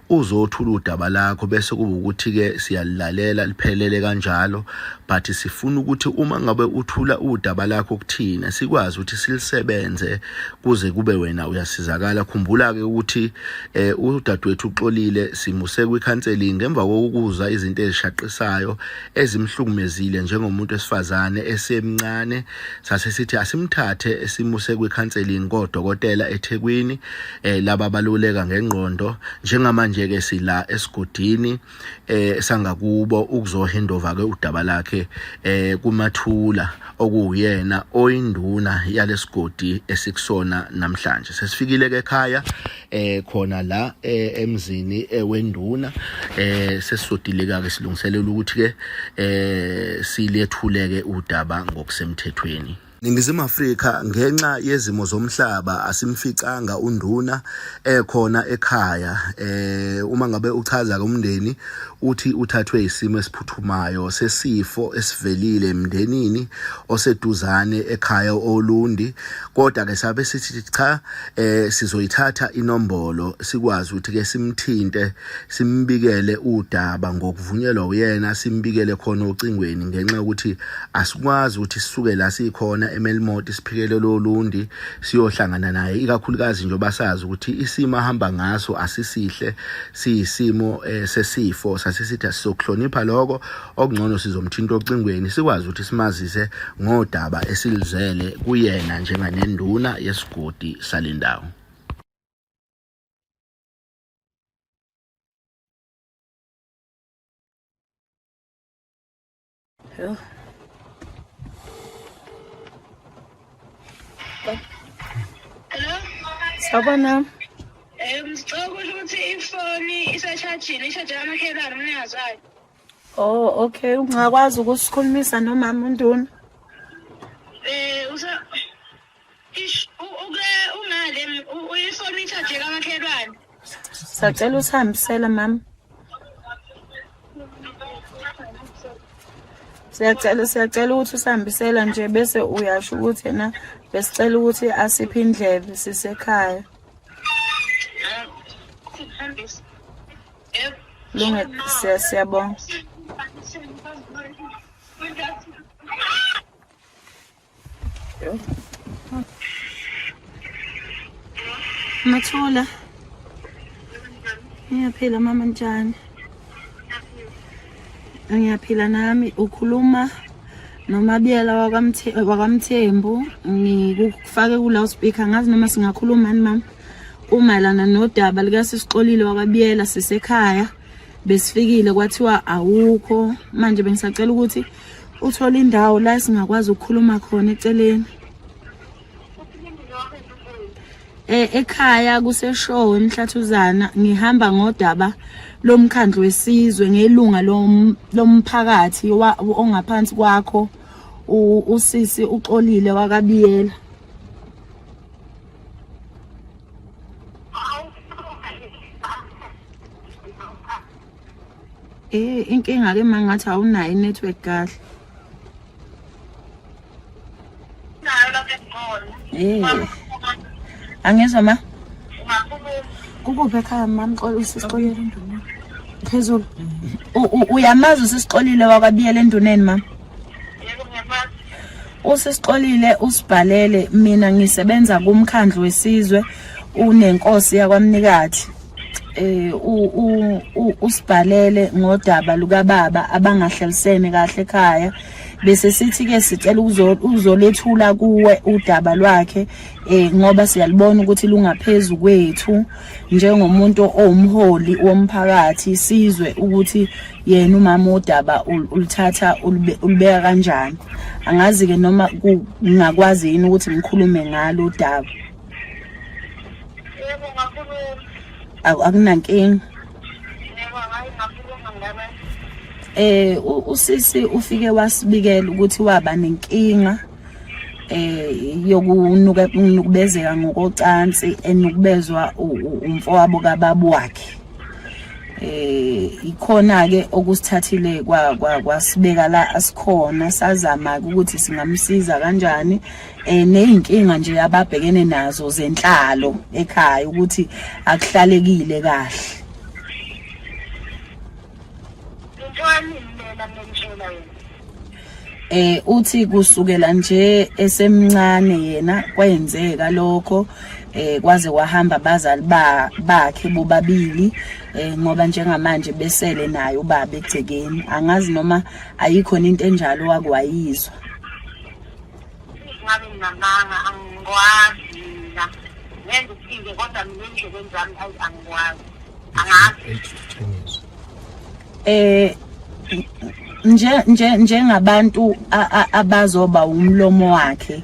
uzothula udaba lakho bese kuba ukuthi-ke siyalilalela liphelele kanjalo but sifuna ukuthi uma ngabe uthula udaba lakho kuthina sikwazi ukuthi silisebenze kuze kube wena uyasizakala khumbula-ke ukuthi eh udadewethu uxolile simuse kwi-counseling ngemva kokuza izinto ezishaqisayo ezimhlukumezile njengomuntu wesifazane esemncane sase sithi asimthathe simuse kwi-counseling kodokotela eThekwini eh laba baluleka ngengqondo njengamanje ke sila esigodini eh sangakubo ukuzohandova ke udaba lakhe eh kumathula okuwuyena oyinduna yalesigodi esikusona namhlanje sesifikile ke ekhaya eh khona la eh, emzini eh, wenduna eh sesisodile ke silungiselela ukuthi ke eh silethuleke udaba ngokusemthethweni Ningizimu Afrika ngenxa yezimo zomhlaba asimficanga unduna ekhona ekhaya eh uma ngabe uchaza ke umndeni uthi uthathwe isimo esiphuthumayo sesifo esivelile emndenini oseduzane ekhaya oLundi kodwa ke sabe sithi cha eh sizoyithatha inombolo sikwazi ukuthi ke simthinte simbikele udaba ngokuvunyelwa uyena simbikele khona ocingweni ngenxa yokuthi asikwazi ukuthi sisuke la sikhona eMelmoti siphikele lolundi siyohlangana naye ikakhulukazi njengoba sazi ukuthi isimo ahamba ngaso asisihle siyisimo eh, sesifo sasisithi asizokuhlonipha lokho okungcono sizomthinta ocingweni sikwazi ukuthi simazise ngodaba esilizele kuyena njenganenduna yesigodi salendawo. Hello. Sawubona. Ngicela ukusho ukuthi ifoni isashajile, ishaje kamakhelwane umnikazi wayo. Oh, okay. Ungakwazi ukusikhulumisa nomama uNduna? Eh, usa Ish, Ifoni uyithathe kamakhelwane. Sacela usihambisele mama. Siyacela siyacela ukuthi usihambisela nje bese uyasho ukuthi yena besicela ukuthi asiphe indlebe sisekhaya. Lunge siya siyabonga. Mathula. Ngiyaphila mama njani? Ngiyaphila nami ukhuluma noMabiyela wakwaMthembu ngikufake ku loudspeaker ngazi noma singakhuluma ni mama kumayelana nodaba likaSisixolile wakwaBiyela sisekhaya besifikile kwathiwa awukho manje bengisacela ukuthi uthole indawo la singakwazi ukukhuluma khona eceleni eh ekhaya kuseshowe emhlathuzana ngihamba ngodaba lomkhandlu wesizwe ngelunga lomphakathi ongaphansi kwakho usisi uxolile wakabiyela Eh inkinga ke mangathi awunayo inetwork kahle. Eh. Angizwa ma. Kukuphi ekhaya mama xolo usisixolile enduneni. Phezulu. Uyamazi usisixolile wakwabiyela enduneni mama? Usisixolile usibhalele mina ngisebenza kumkhandlu wesizwe unenkosi yakwamnikathi. Eh usibhalele ngodaba lukababa abangahlalisene kahle ekhaya bese sithi ke sicela ukuzolethula kuwe udaba lwakhe eh ngoba siyalibona ukuthi lungaphezulu kwethu njengomuntu owumholi womphakathi sizwe ukuthi yena umama udaba ulithatha ulibeka kanjani angazi ke noma ngingakwazi yini ukuthi ngikhulume ngalo udaba Yebo ngakhuluma. Awu akunankinga. Yebo hayi ngakhuluma ngaba. Eh usisi ufike wasibikela ukuthi waba nenkinga eh yokunuka ukunukubezeka ngokocansi enukubezwa umfowabo kababa wakhe. Eh ikhona ke okusithathile kwa kwasibeka la asikhona sazama ukuthi singamsiza kanjani eh nezinkinga nje ababhekene nazo zenhlalo ekhaya ukuthi akuhlalekile kahle. Eh uthi kusukela nje esemncane yena kwenzeka lokho eh kwaze kwahamba abazali bakhe bobabili eh ngoba njengamanje besele naye ubaba egcekeni angazi noma ayikho into enjalo wakwayizwa. Ngabe nginamanga angikwazi mina ngenza ukuphinde kodwa mina endlebeni zami ayi angikwazi angazi. Eh nje nje njengabantu abazoba umlomo wakhe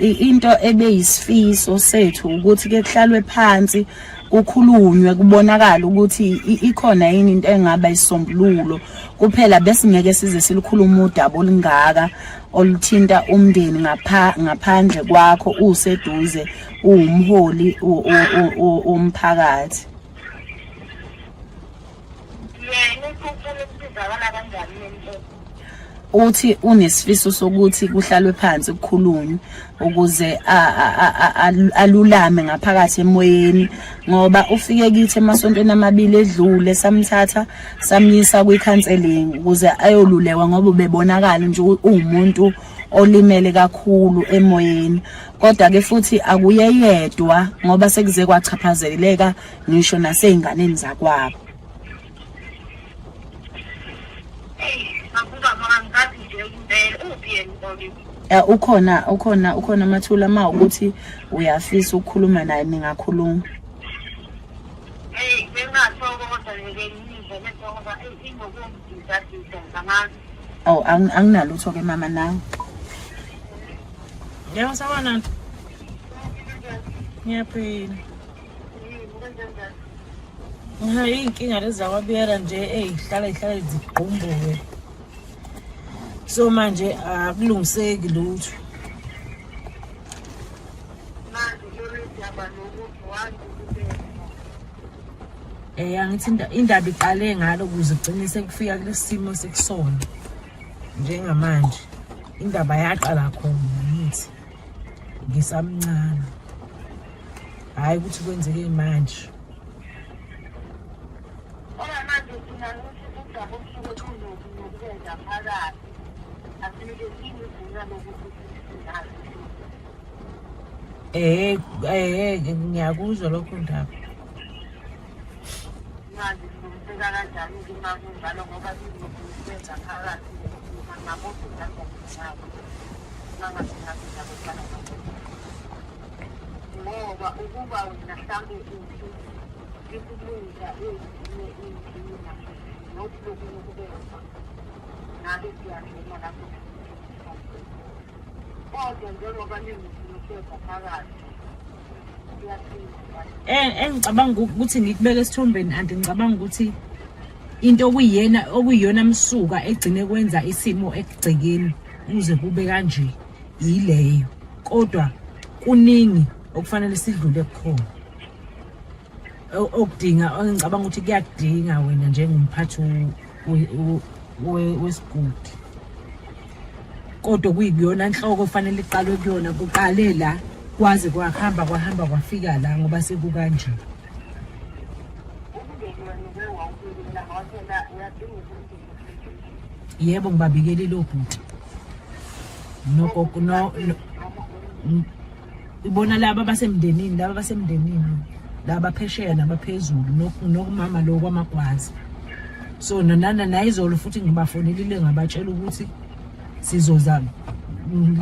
into ebeyisifiso sethu ukuthi ke kuhlalwe phansi kukhulunywe kubonakala ukuthi ikhona yini into engaba isisombululo kuphela besingeke size silukhulume udaba olungaka oluthinta umndeni ngapha ngaphandle kwakho useduze uwumholi womphakathi. Yena ufuna ukusizakala kanjani lento? Uthi unesifiso sokuthi kuhlalwe phansi kukhulunywe ukuze alulame ngaphakathi emoyeni ngoba ufike kithi emasontweni amabili edlule samthatha samyisa kwi-counseling ukuze ayolulekwa ngoba ubebonakala nje uwumuntu olimele kakhulu emoyeni kodwa ke futhi akuyeyedwa ngoba sekuze kwachaphazeleka ngisho nasey'nganeni zakwabo. Eh, ukhona ukhona ukhona amathula uma ukuthi uyafisa ukukhuluma naye ningakhuluma. Hey, bengathokoza nje ngizwe lento ngoba inokungididadida ngamanga. Oh, anginalutho ke mama nawe. Yebo sawubona. Ngiyaphila. Iy'nkinga lezi zakwabiyela nje ey'hlala y'hlale zigqumbuke. So manje akulungiseki lutho. Udaba lokuthi wangikubeka. Eh angithi indaba iqale ngalo kuze kugcine sekufika kulesi simo sekusona. Njengamanje indaba yaqala khona ngithi ngisamncane. Hayi ukuthi kwenzeke manje. Kodwa manje thina ukuthi udaba olusuke lunokubenza phakathi asinikezini igunya lokuthi singazi. Eh eh ngiyakuzwa lokho ndaba. Manje silungiseka kanjani-ke uma kunjalo ngoba izokubenza phakathi ngabodwa nabo uma ngabe ngabe ndaba ngoba ukuba wena mhlawumbe uthi ikulunga ezinye iy'nkinga nokuthi lokunye kubekwa ngabe siyangena lapho kodwa njengoba ningusinusheza phakathi eh engicabanga ukuthi ngikubeke esithombeni anti ngicabanga ukuthi into okuyiyena okuyiyona msuka egcine kwenza isimo ekugcekeni kuze kube kanje yileyo kodwa kuningi okufanele sidlule kukhona okudinga engicabanga ukuthi kuyakudinga wena njengomphathi wesigodi kodwa kuyiyona nhloko ofanele iqalwe kuyona kuqale la kwaze kwahamba kwahamba kwafika la ngoba sekukanje. Yebo ngibabikelile obhuti nogogo no ibona laba abasemndenini laba abasemndenini laba phesheya nabaphezulu nokumama lo kwamagwazi so nonana nayizolo futhi ngibafonelile ngabatshela ukuthi sizoza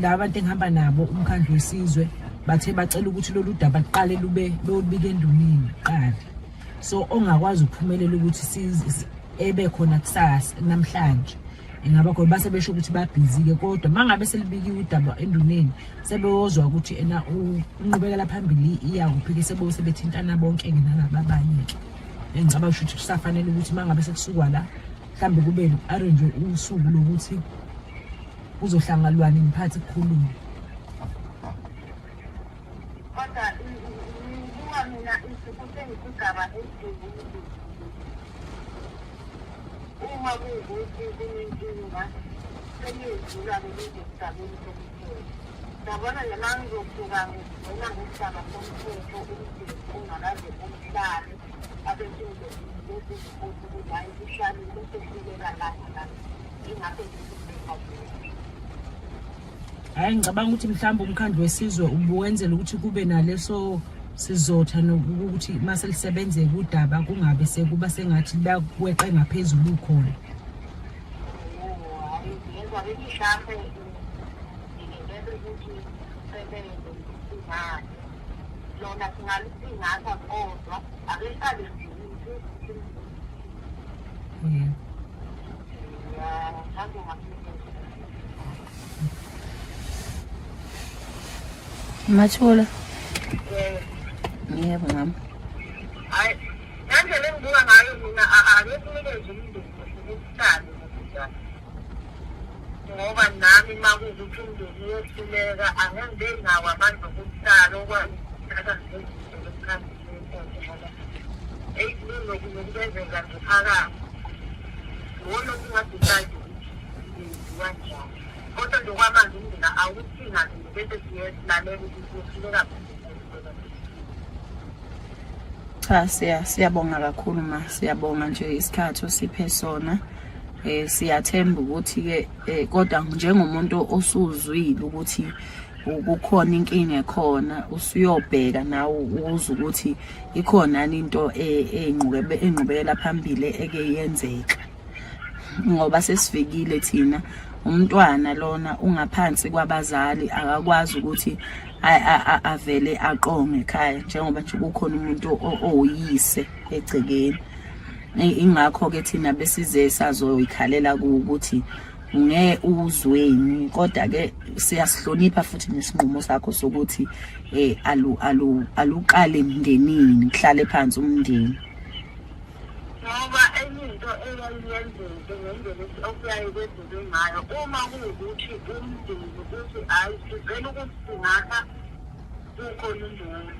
laba bantu engihamba nabo umkhandlu wesizwe bathe bacela ukuthi lolu daba luqale lube belubike enduneni kuqala so ongakwazi ukuphumelela ukuthi ebe khona kusasa namhlanje ingaba khona base besho ukuthi babhizi-ke kodwa uma ngabe selibikiwe udaba enduneni sebeyozwa ukuthi ena inqubekela phambili iya kuphi-ke sebo sebethintana bonke-ke nalaba abanye-ke engicabanga ukuthi kusafanele ukuthi uma ngabe sekusukwa la mhlawumbe kube arrange usuku lokuthi kuzohlangalwana niphathi kukhulunywe kodwa ngibuka mina kusengisigaba esidukudu uma kuwukuthi kunenkinga seliyedlula-ke lize esigabeni somthetho yabona nje uma ngizosuka ngigcina ngesigaba somthetho umndeni ungakaze umhlale abe futhi ukuthi hhayi kuhlalile bese hluleka lana la ingakho Hhayi ngicabanga ukuthi mhlawumbe umkhandlu wesizwe ubuwenzela ukuthi kube naleso sizotha nokuthi uma selisebenzeka udaba kungabe sekuba sengathi bakweqe ngaphezulu ukhona. Hhayi ngezwa bethi mhlampe ngilindele ukuthi sebenze imali lona singalisingatha kodwa ake liqale nje Yeah. Mathula. Yebo mama. Hayi, ngendlela engibuka ngayo mina ake sinikeze umndeni ukuhlale nokudala. Ngoba nami uma kuwukuthi umndeni uyehluleka angeke ngibe nawo amandla okuhlala okwathatha ngezinto lomkhandlu wenkonzo ngoba eyi kunokubekezela nje phakathi. Iwona okungadecide ukuthi yenziwa njani. Kodwa nje okwamanje umndeni awuthina bese siyelalela ukuthi uhluleka kuphi. Cha siya siyabonga kakhulu ma siyabonga nje isikhathi osiphe sona eh siyathemba ukuthi ke eh, kodwa njengomuntu osuzwile ukuthi kukhona inkinga ekhona usuyobheka nawe uze ukuthi ikhona into e, enqubeke enqubekela phambili eke yenzeka ngoba sesifikile thina umntwana lona ungaphansi kwabazali akakwazi ukuthi avele aqonge ekhaya njengoba nje kukhona umuntu owuyise egcekeni ingakho-ke thina besize sazoyikhalela kuwukuthi nge uzweni kodwa ke siyasihlonipha futhi nesinqumo sakho sokuthi eh alu alu aluqale emndenini kuhlale phansi umndeni ngoba enye into eyayiyenzeke ngendlela okuyaye kwenzeke ngayo uma kuwukuthi umndeni uthi hhayi sivele ukusingatha kukhona induna.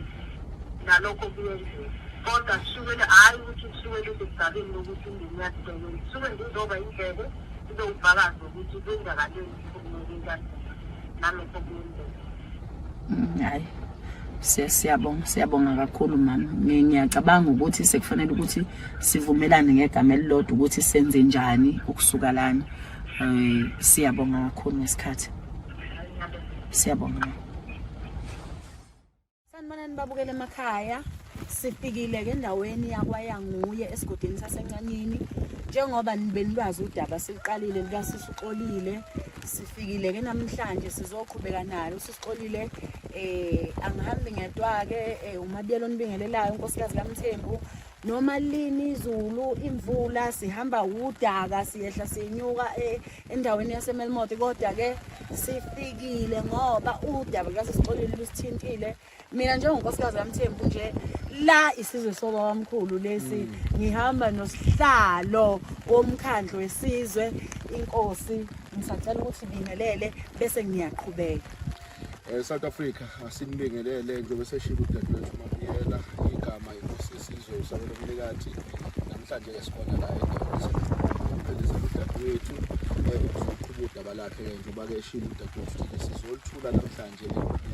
Nalokho kuyenzeka, kodwa kusukele hhayi ukuthi kusukele esigabeni lokuthi umndeni uyasibekela, kusuke nje izoba indlebe ibe ubufakazi bokuthi kwenzakaleni kuhlukumezeka nalokho kuyenzeka. Hayi, siyabonga, siyabonga kakhulu mama. Ngiyacabanga ukuthi sekufanele ukuthi sivumelane ngegama elilodwa ukuthi senze njani ukusuka lana. Siyabonga kakhulu ngesikhathi, siyabonga. Sanibonani babukele emakhaya. Sifikile ke endaweni yakwaYanguye esigodini saseNcanyini. Njengoba nibenilwazi udaba siqalile likaSisi Uxolile. Sifikile ke namhlanje sizoqhubeka nalo uSisi Uxolile. Angihambi ngedwa ke, uMabiyelo onibingelelayo, unkosikazi kaMthembu. Noma lini izulu, imvula, sihamba udaka, siyehla sinyuka endaweni yaseMelmoth, kodwa ke sifikile ngoba udaba likaSisi Uxolile lusithintile. Mina njengonkosikazi kaMthembu nje la isizwe sobabamkhulu lesi, ngihamba nosihlalo womkhandlu wesizwe inkosi. Ngisacela ukuthi bingelele bese ngiyaqhubeka. South Africa, asinibingelele njengoba seshilo udadewethu Mabiyela, igama inkosi yesizwe uSabelo Mnikathi. Namhlanje ke sikhona la endaweni uphelezela udadewethu ukuzoqhuba udaba lakhe ke njengoba ke eshilo udadewethu ukuthi sizolithula namhlanje,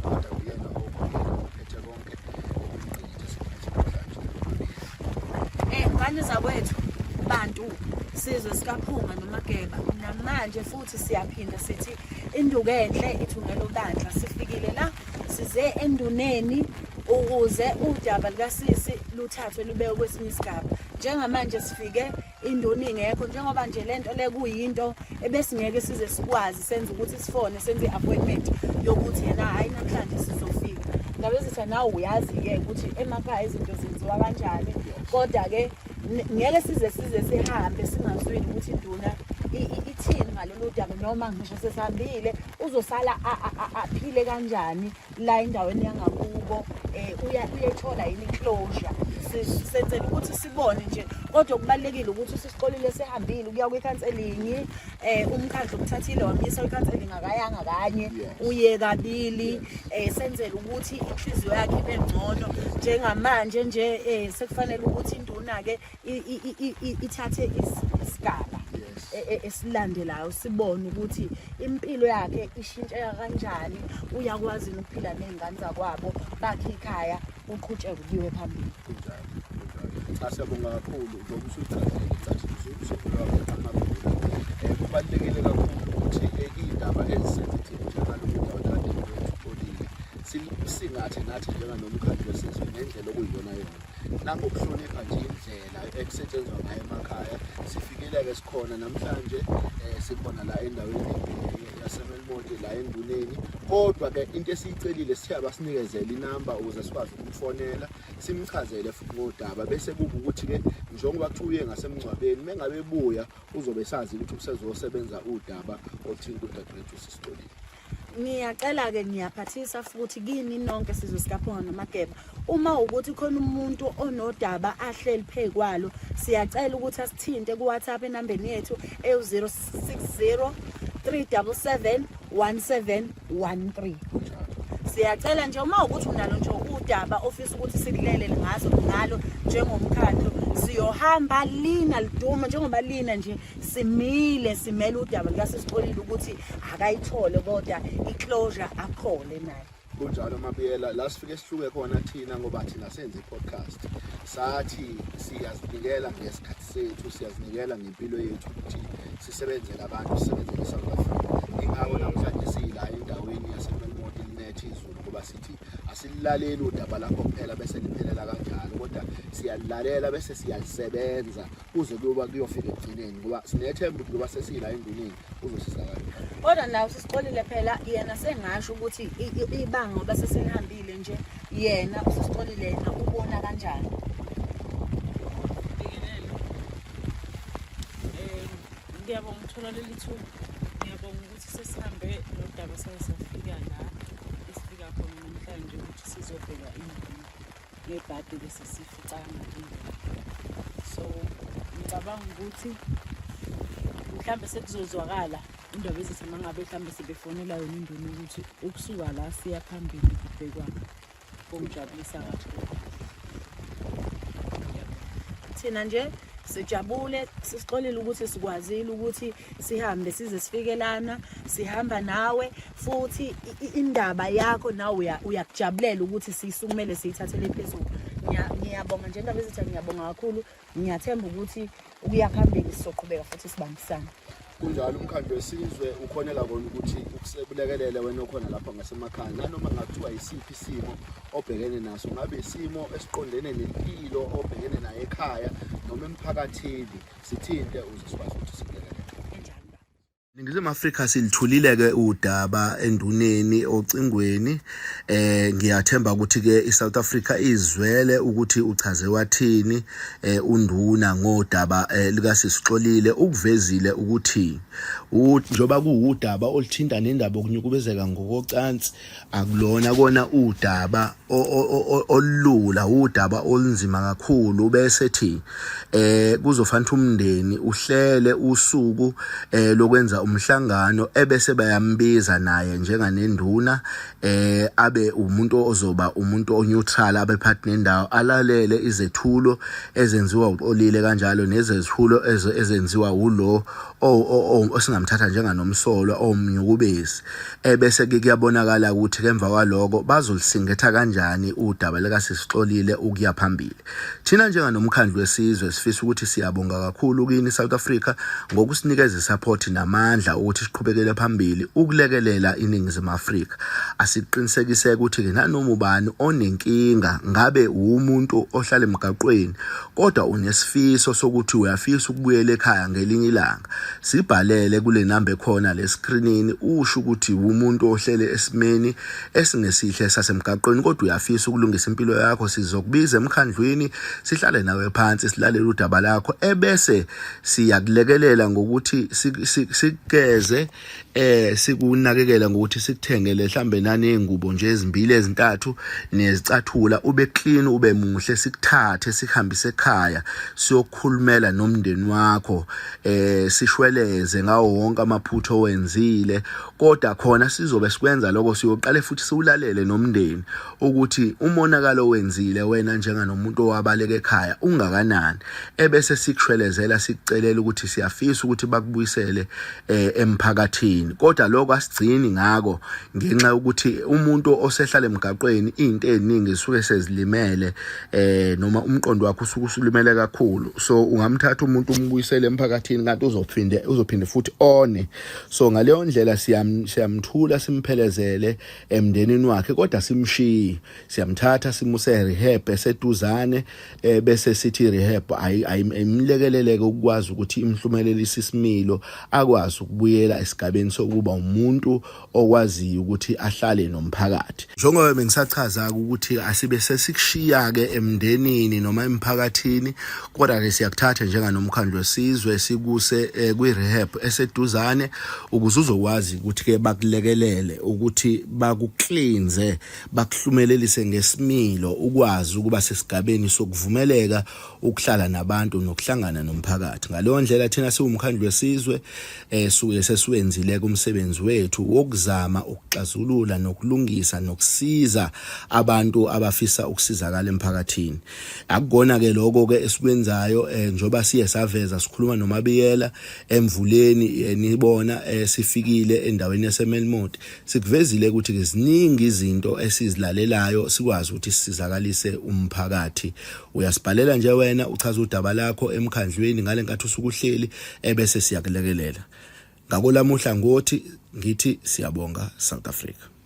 kodwa uyena okhokhela ophethe konke okungqikithe sikuphethe namhlanje. Ngane zakwethu, bantu sizwe sikaPhunga noMageba, namanje futhi siyaphinda sithi induku enhle ithungela ubandla. Sifikile la, size enduneni ukuze udaba likasisi luthathwe lubekwe kwesinye isigaba. Njengamanje sifike induna ingekho, njengoba nje lento le kuyinto ebesingeke size sikwazi senze ukuthi sifone senze i-appointment yokuthi yena hhayi namhlanje sizofika. Ndaba ezitha nawe uyazi-ke ukuthi emakhaya izinto zenziwa kanjani, kodwa-ke ngeke size sihambe singazwile ukuthi induna ithini ngalolu daba, noma ngisho sesihambile uzosala aphile kanjani la endaweni yangakubo, uyayithola yini closure. Senzela ukuthi sibone nje, kodwa kubalulekile ukuthi uSisi Xolile sehambile ukuya kwi-counseling, umkhandlu ukuthathile wamyisa kwi-counseling, akayanga kanye, uye kabili, senzela ukuthi inhliziyo yakhe ibe ngcono. Njengamanje nje sekufanele ukuthi induna ke ithathe isigaba esilandelayo, sibone ukuthi impilo yakhe ishintsheka kanjani, uyakwazi ukuphila ney'ngane zakwabo, bakhe ikhaya, uqhutsheke kuyiwe phambili. Kunjalo, kunjalo. Cha, siyabonga kakhulu njengoba usuyichazile icacile usungulwa amagula. Kubalulekile kakhulu ukuthi iy'ndaba ezi-sensitive njengalolu daba kadadewethu Xolile singathi nathi njenganomkhandlu wesizwe ngendlela okuyiyona yona nangokuhlonipha nje indlela ekusetshenzwa ngayo emakhaya. Sifikile-ke, sikhona namhlanje, sikhona la endaweni yaseMelmoth la enduneni, kodwa-ke into esiyicelile sithe abasinikezele inamba ukuze sikwazi ukumfonela simchazele futhi ngodaba, bese kuba ukuthi-ke njengoba kuthiwa uye ngasemngcwabeni, mengabe ebuya uzobe sazi ukuthi usezosebenza udaba oluthinta udadewethu uSisi Xolile. Ngiyacela-ke, ngiyaphathisa futhi kini nonke sizwe sikaPhunga noMageba, uma ukuthi khona umuntu onodaba ahleli phezu kwalo, siyacela ukuthi asithinte ku-WhatsApp enambeni yethu ewu-060 377 1713. Siyacela nje uma ukuthi unalo nje udaba ofisa ukuthi sikulelele ngazo ngalo njengomkhandlu, siyohamba lina liduma njengoba lina nje simile simele udaba likaSisi Xolile ukuthi akayithole kodwa i-closure aphole naye. Kunjalo Mabiyela, la sifike sihluke khona thina ngoba thina senze i-podcast, sathi siyazinikela ngesikhathi sethu, siyazinikela ngempilo yethu ukuthi sisebenzele abantu, sisebenzele i-South Africa. Ingakho namhlanje siyila endaweni yaseMelmoth linethe izulu, ngoba sithi asililaleli udaba lakho kuphela bese liphelela kanjalo, kodwa siyalilalela bese siyalisebenza kuze kuyoba kuyofika ekugcineni, ngoba sinethemba ukuthi ngoba sesiyila enduneni uzosizakala. Kodwa nawe uSisi Xolile phela yena sengasho ukuthi ibanga ngoba sesilihambile nje, yena uSisi Xolile yena ubona kanjani? Bingelele. Ngiyabonga ukuthola leli thuba. Ngiyabonga ukuthi sesihambe nodaba saze safika la esifika khona namhlanje ukuthi sizobheka induna ngebhadi bese sificanga induna. So ngicabanga ukuthi mhlambe sekuzozwakala indaba ezithi uma ngabe mhlambe sebefonela yona induna ukuthi ukusuka la siya phambili kubhekwa kungijabulisa kakhulu. Thina nje sijabule, sisixolile ukuthi sikwazile ukuthi sihambe size sifike lana, sihamba nawe futhi indaba yakho nawe uyakujabulela ukuthi siyisukumele siyithathele phezulu. Ngiyabonga nje indaba ezithi ngiyabonga kakhulu. Ngiyathemba ukuthi ukuya phambili sizoqhubeka futhi sibambisane. Kunjalo, umkhandlu wesizwe ukhonela kona ukuthi ukulekelele wena okhona lapha ngasemakhaya, nanoma ngakuthiwa yisiphi isimo obhekene naso, ngabe isimo esiqondene nempilo obhekene nayo ekhaya noma emphakathini, sithinte uze sikwazi ukuthi sikulekelele. Ningizimu Afrika silithulile ke udaba enduneni ocingweni. Ngiyathemba ukuthi ke iSouth Africa izwele ukuthi uchaze wathini unduna ngodaba lika Sisixolile. Ukuvezile ukuthi njoba kuwudaba oluthinta nendaba okunyukubezeka ngokocansi, akulona kona udaba olula, udaba olunzima kakhulu. Bese thi kuzofanele umndeni uhlele usuku lokwenza umhlangano, ebese bayambiza naye njenganenduna, abe umuntu ozoba umuntu oneutral, abe phakathi nendawo, alalele izethulo ezenziwa uXolile kanjalo nezethulo ezenziwa ulo osingamthatha njenganomsolwa omnyukubezi, ebese ke kuyabonakala ukuthi emva kwaloko bazolisingetha kanjani udaba likaSisixolile ukuya phambili. Thina njenganomkhandlu wesizwe sifisa ukuthi siyabonga kakhulu kini South Africa ngokusinikeza isupport namandla ukuthi siqhubekele phambili ukulekelela iNingizimu Afrika. Asiqinisekise ukuthi ke nanoma ubani onenkinga, ngabe umuntu ohlala emgaqweni kodwa unesifiso sokuthi uyafisa ukubuyela ekhaya ngelinye ilanga, sibhalele kule namba ekhona le screenini, usho ukuthi umuntu ohlele esimeni esingesihle sasemgaqweni kodwa uyafisa ukulungisa impilo yakho. Sizokubiza emkhandlwini, sihlale nawe phansi, silalele udaba lakho, ebese siyakulekelela ngokuthi sikugeze, sikunakekela ngokuthi sikuthengele mhlambe naney'ngubo nje ezimbili ezintathu nezicathula, ube clean, ube muhle, sikuthathe sikuhambise ekhaya, siyokhulumela nomndeni wakho, sishweleze ngawo wonke amaphutha owenzile. Kodwa khona sizobe sikwenza lokho, siyoqale futhi siwulalele nomndeni ukuthi umonakalo owenzile wena njenganomuntu owabaleka ekhaya ungakanani, ebese sikushwelezela, sikucelela ukuthi siyafisa ukuthi bakubuyisele emphakathini. Kodwa lokho asigcini ngako, ngenxa yokuthi umuntu osehlala emgaqweni izinto eziningi zisuke sezilimele, noma umqondo wakhe usuke usulimele kakhulu. So ungamthatha umuntu umbuyisele emphakathini, kanti uzophinde futhi one. So ngaleyo ndlela siyamthula, simphelezele emndenini wakhe, kodwa simshiyi, siyamthatha simuse rehab eseduzane, bese sithi rehab ayimlekeleleke ukwazi ukuthi imhlumelelise isimilo, akwazi ukubuyela esigabeni sokuba umuntu okwaziyo ukuthi ahlale nomphakathi. Njengoba bengisachaza ukuthi asibe sesikushiya ke emndenini noma emphakathini, kodwa ke siyakuthatha njenganomkhandlu wesizwe sikuse kwi-rehab eseduzane ukuze uzokwazi ukuthi ke bakulekelele ukuthi bakucleanse, bakuhlumelelise ngesimilo, ukwazi ukuba sesigabeni sokuvumeleka ukuhlala nabantu nokuhlangana nomphakathi. Ngaleyo ndlela thina siwumkhandlu wesizwe suke sesiwenzile kumsebenzi wethu wokuzama ukuxazulula nokulungisa nokusiza abantu abafisa ukusizakala emphakathini. Akukona ke lokho ke esikwenzayo, njoba siye saveza sikhuluma noMabiyela emvuleni, nibona sifikile endaweni yaseMelmoth, sikuvezile ukuthi ke ziningi izinto esizilalelayo sikwazi ukuthi sisizakalise umphakathi. Uyasibhalela nje wena uchaza udaba lakho emkhandlweni ngale nkathi usukuhleli, ebese siyakulekelela. Ngakolamuhla ngothi ngithi siyabonga, South Africa.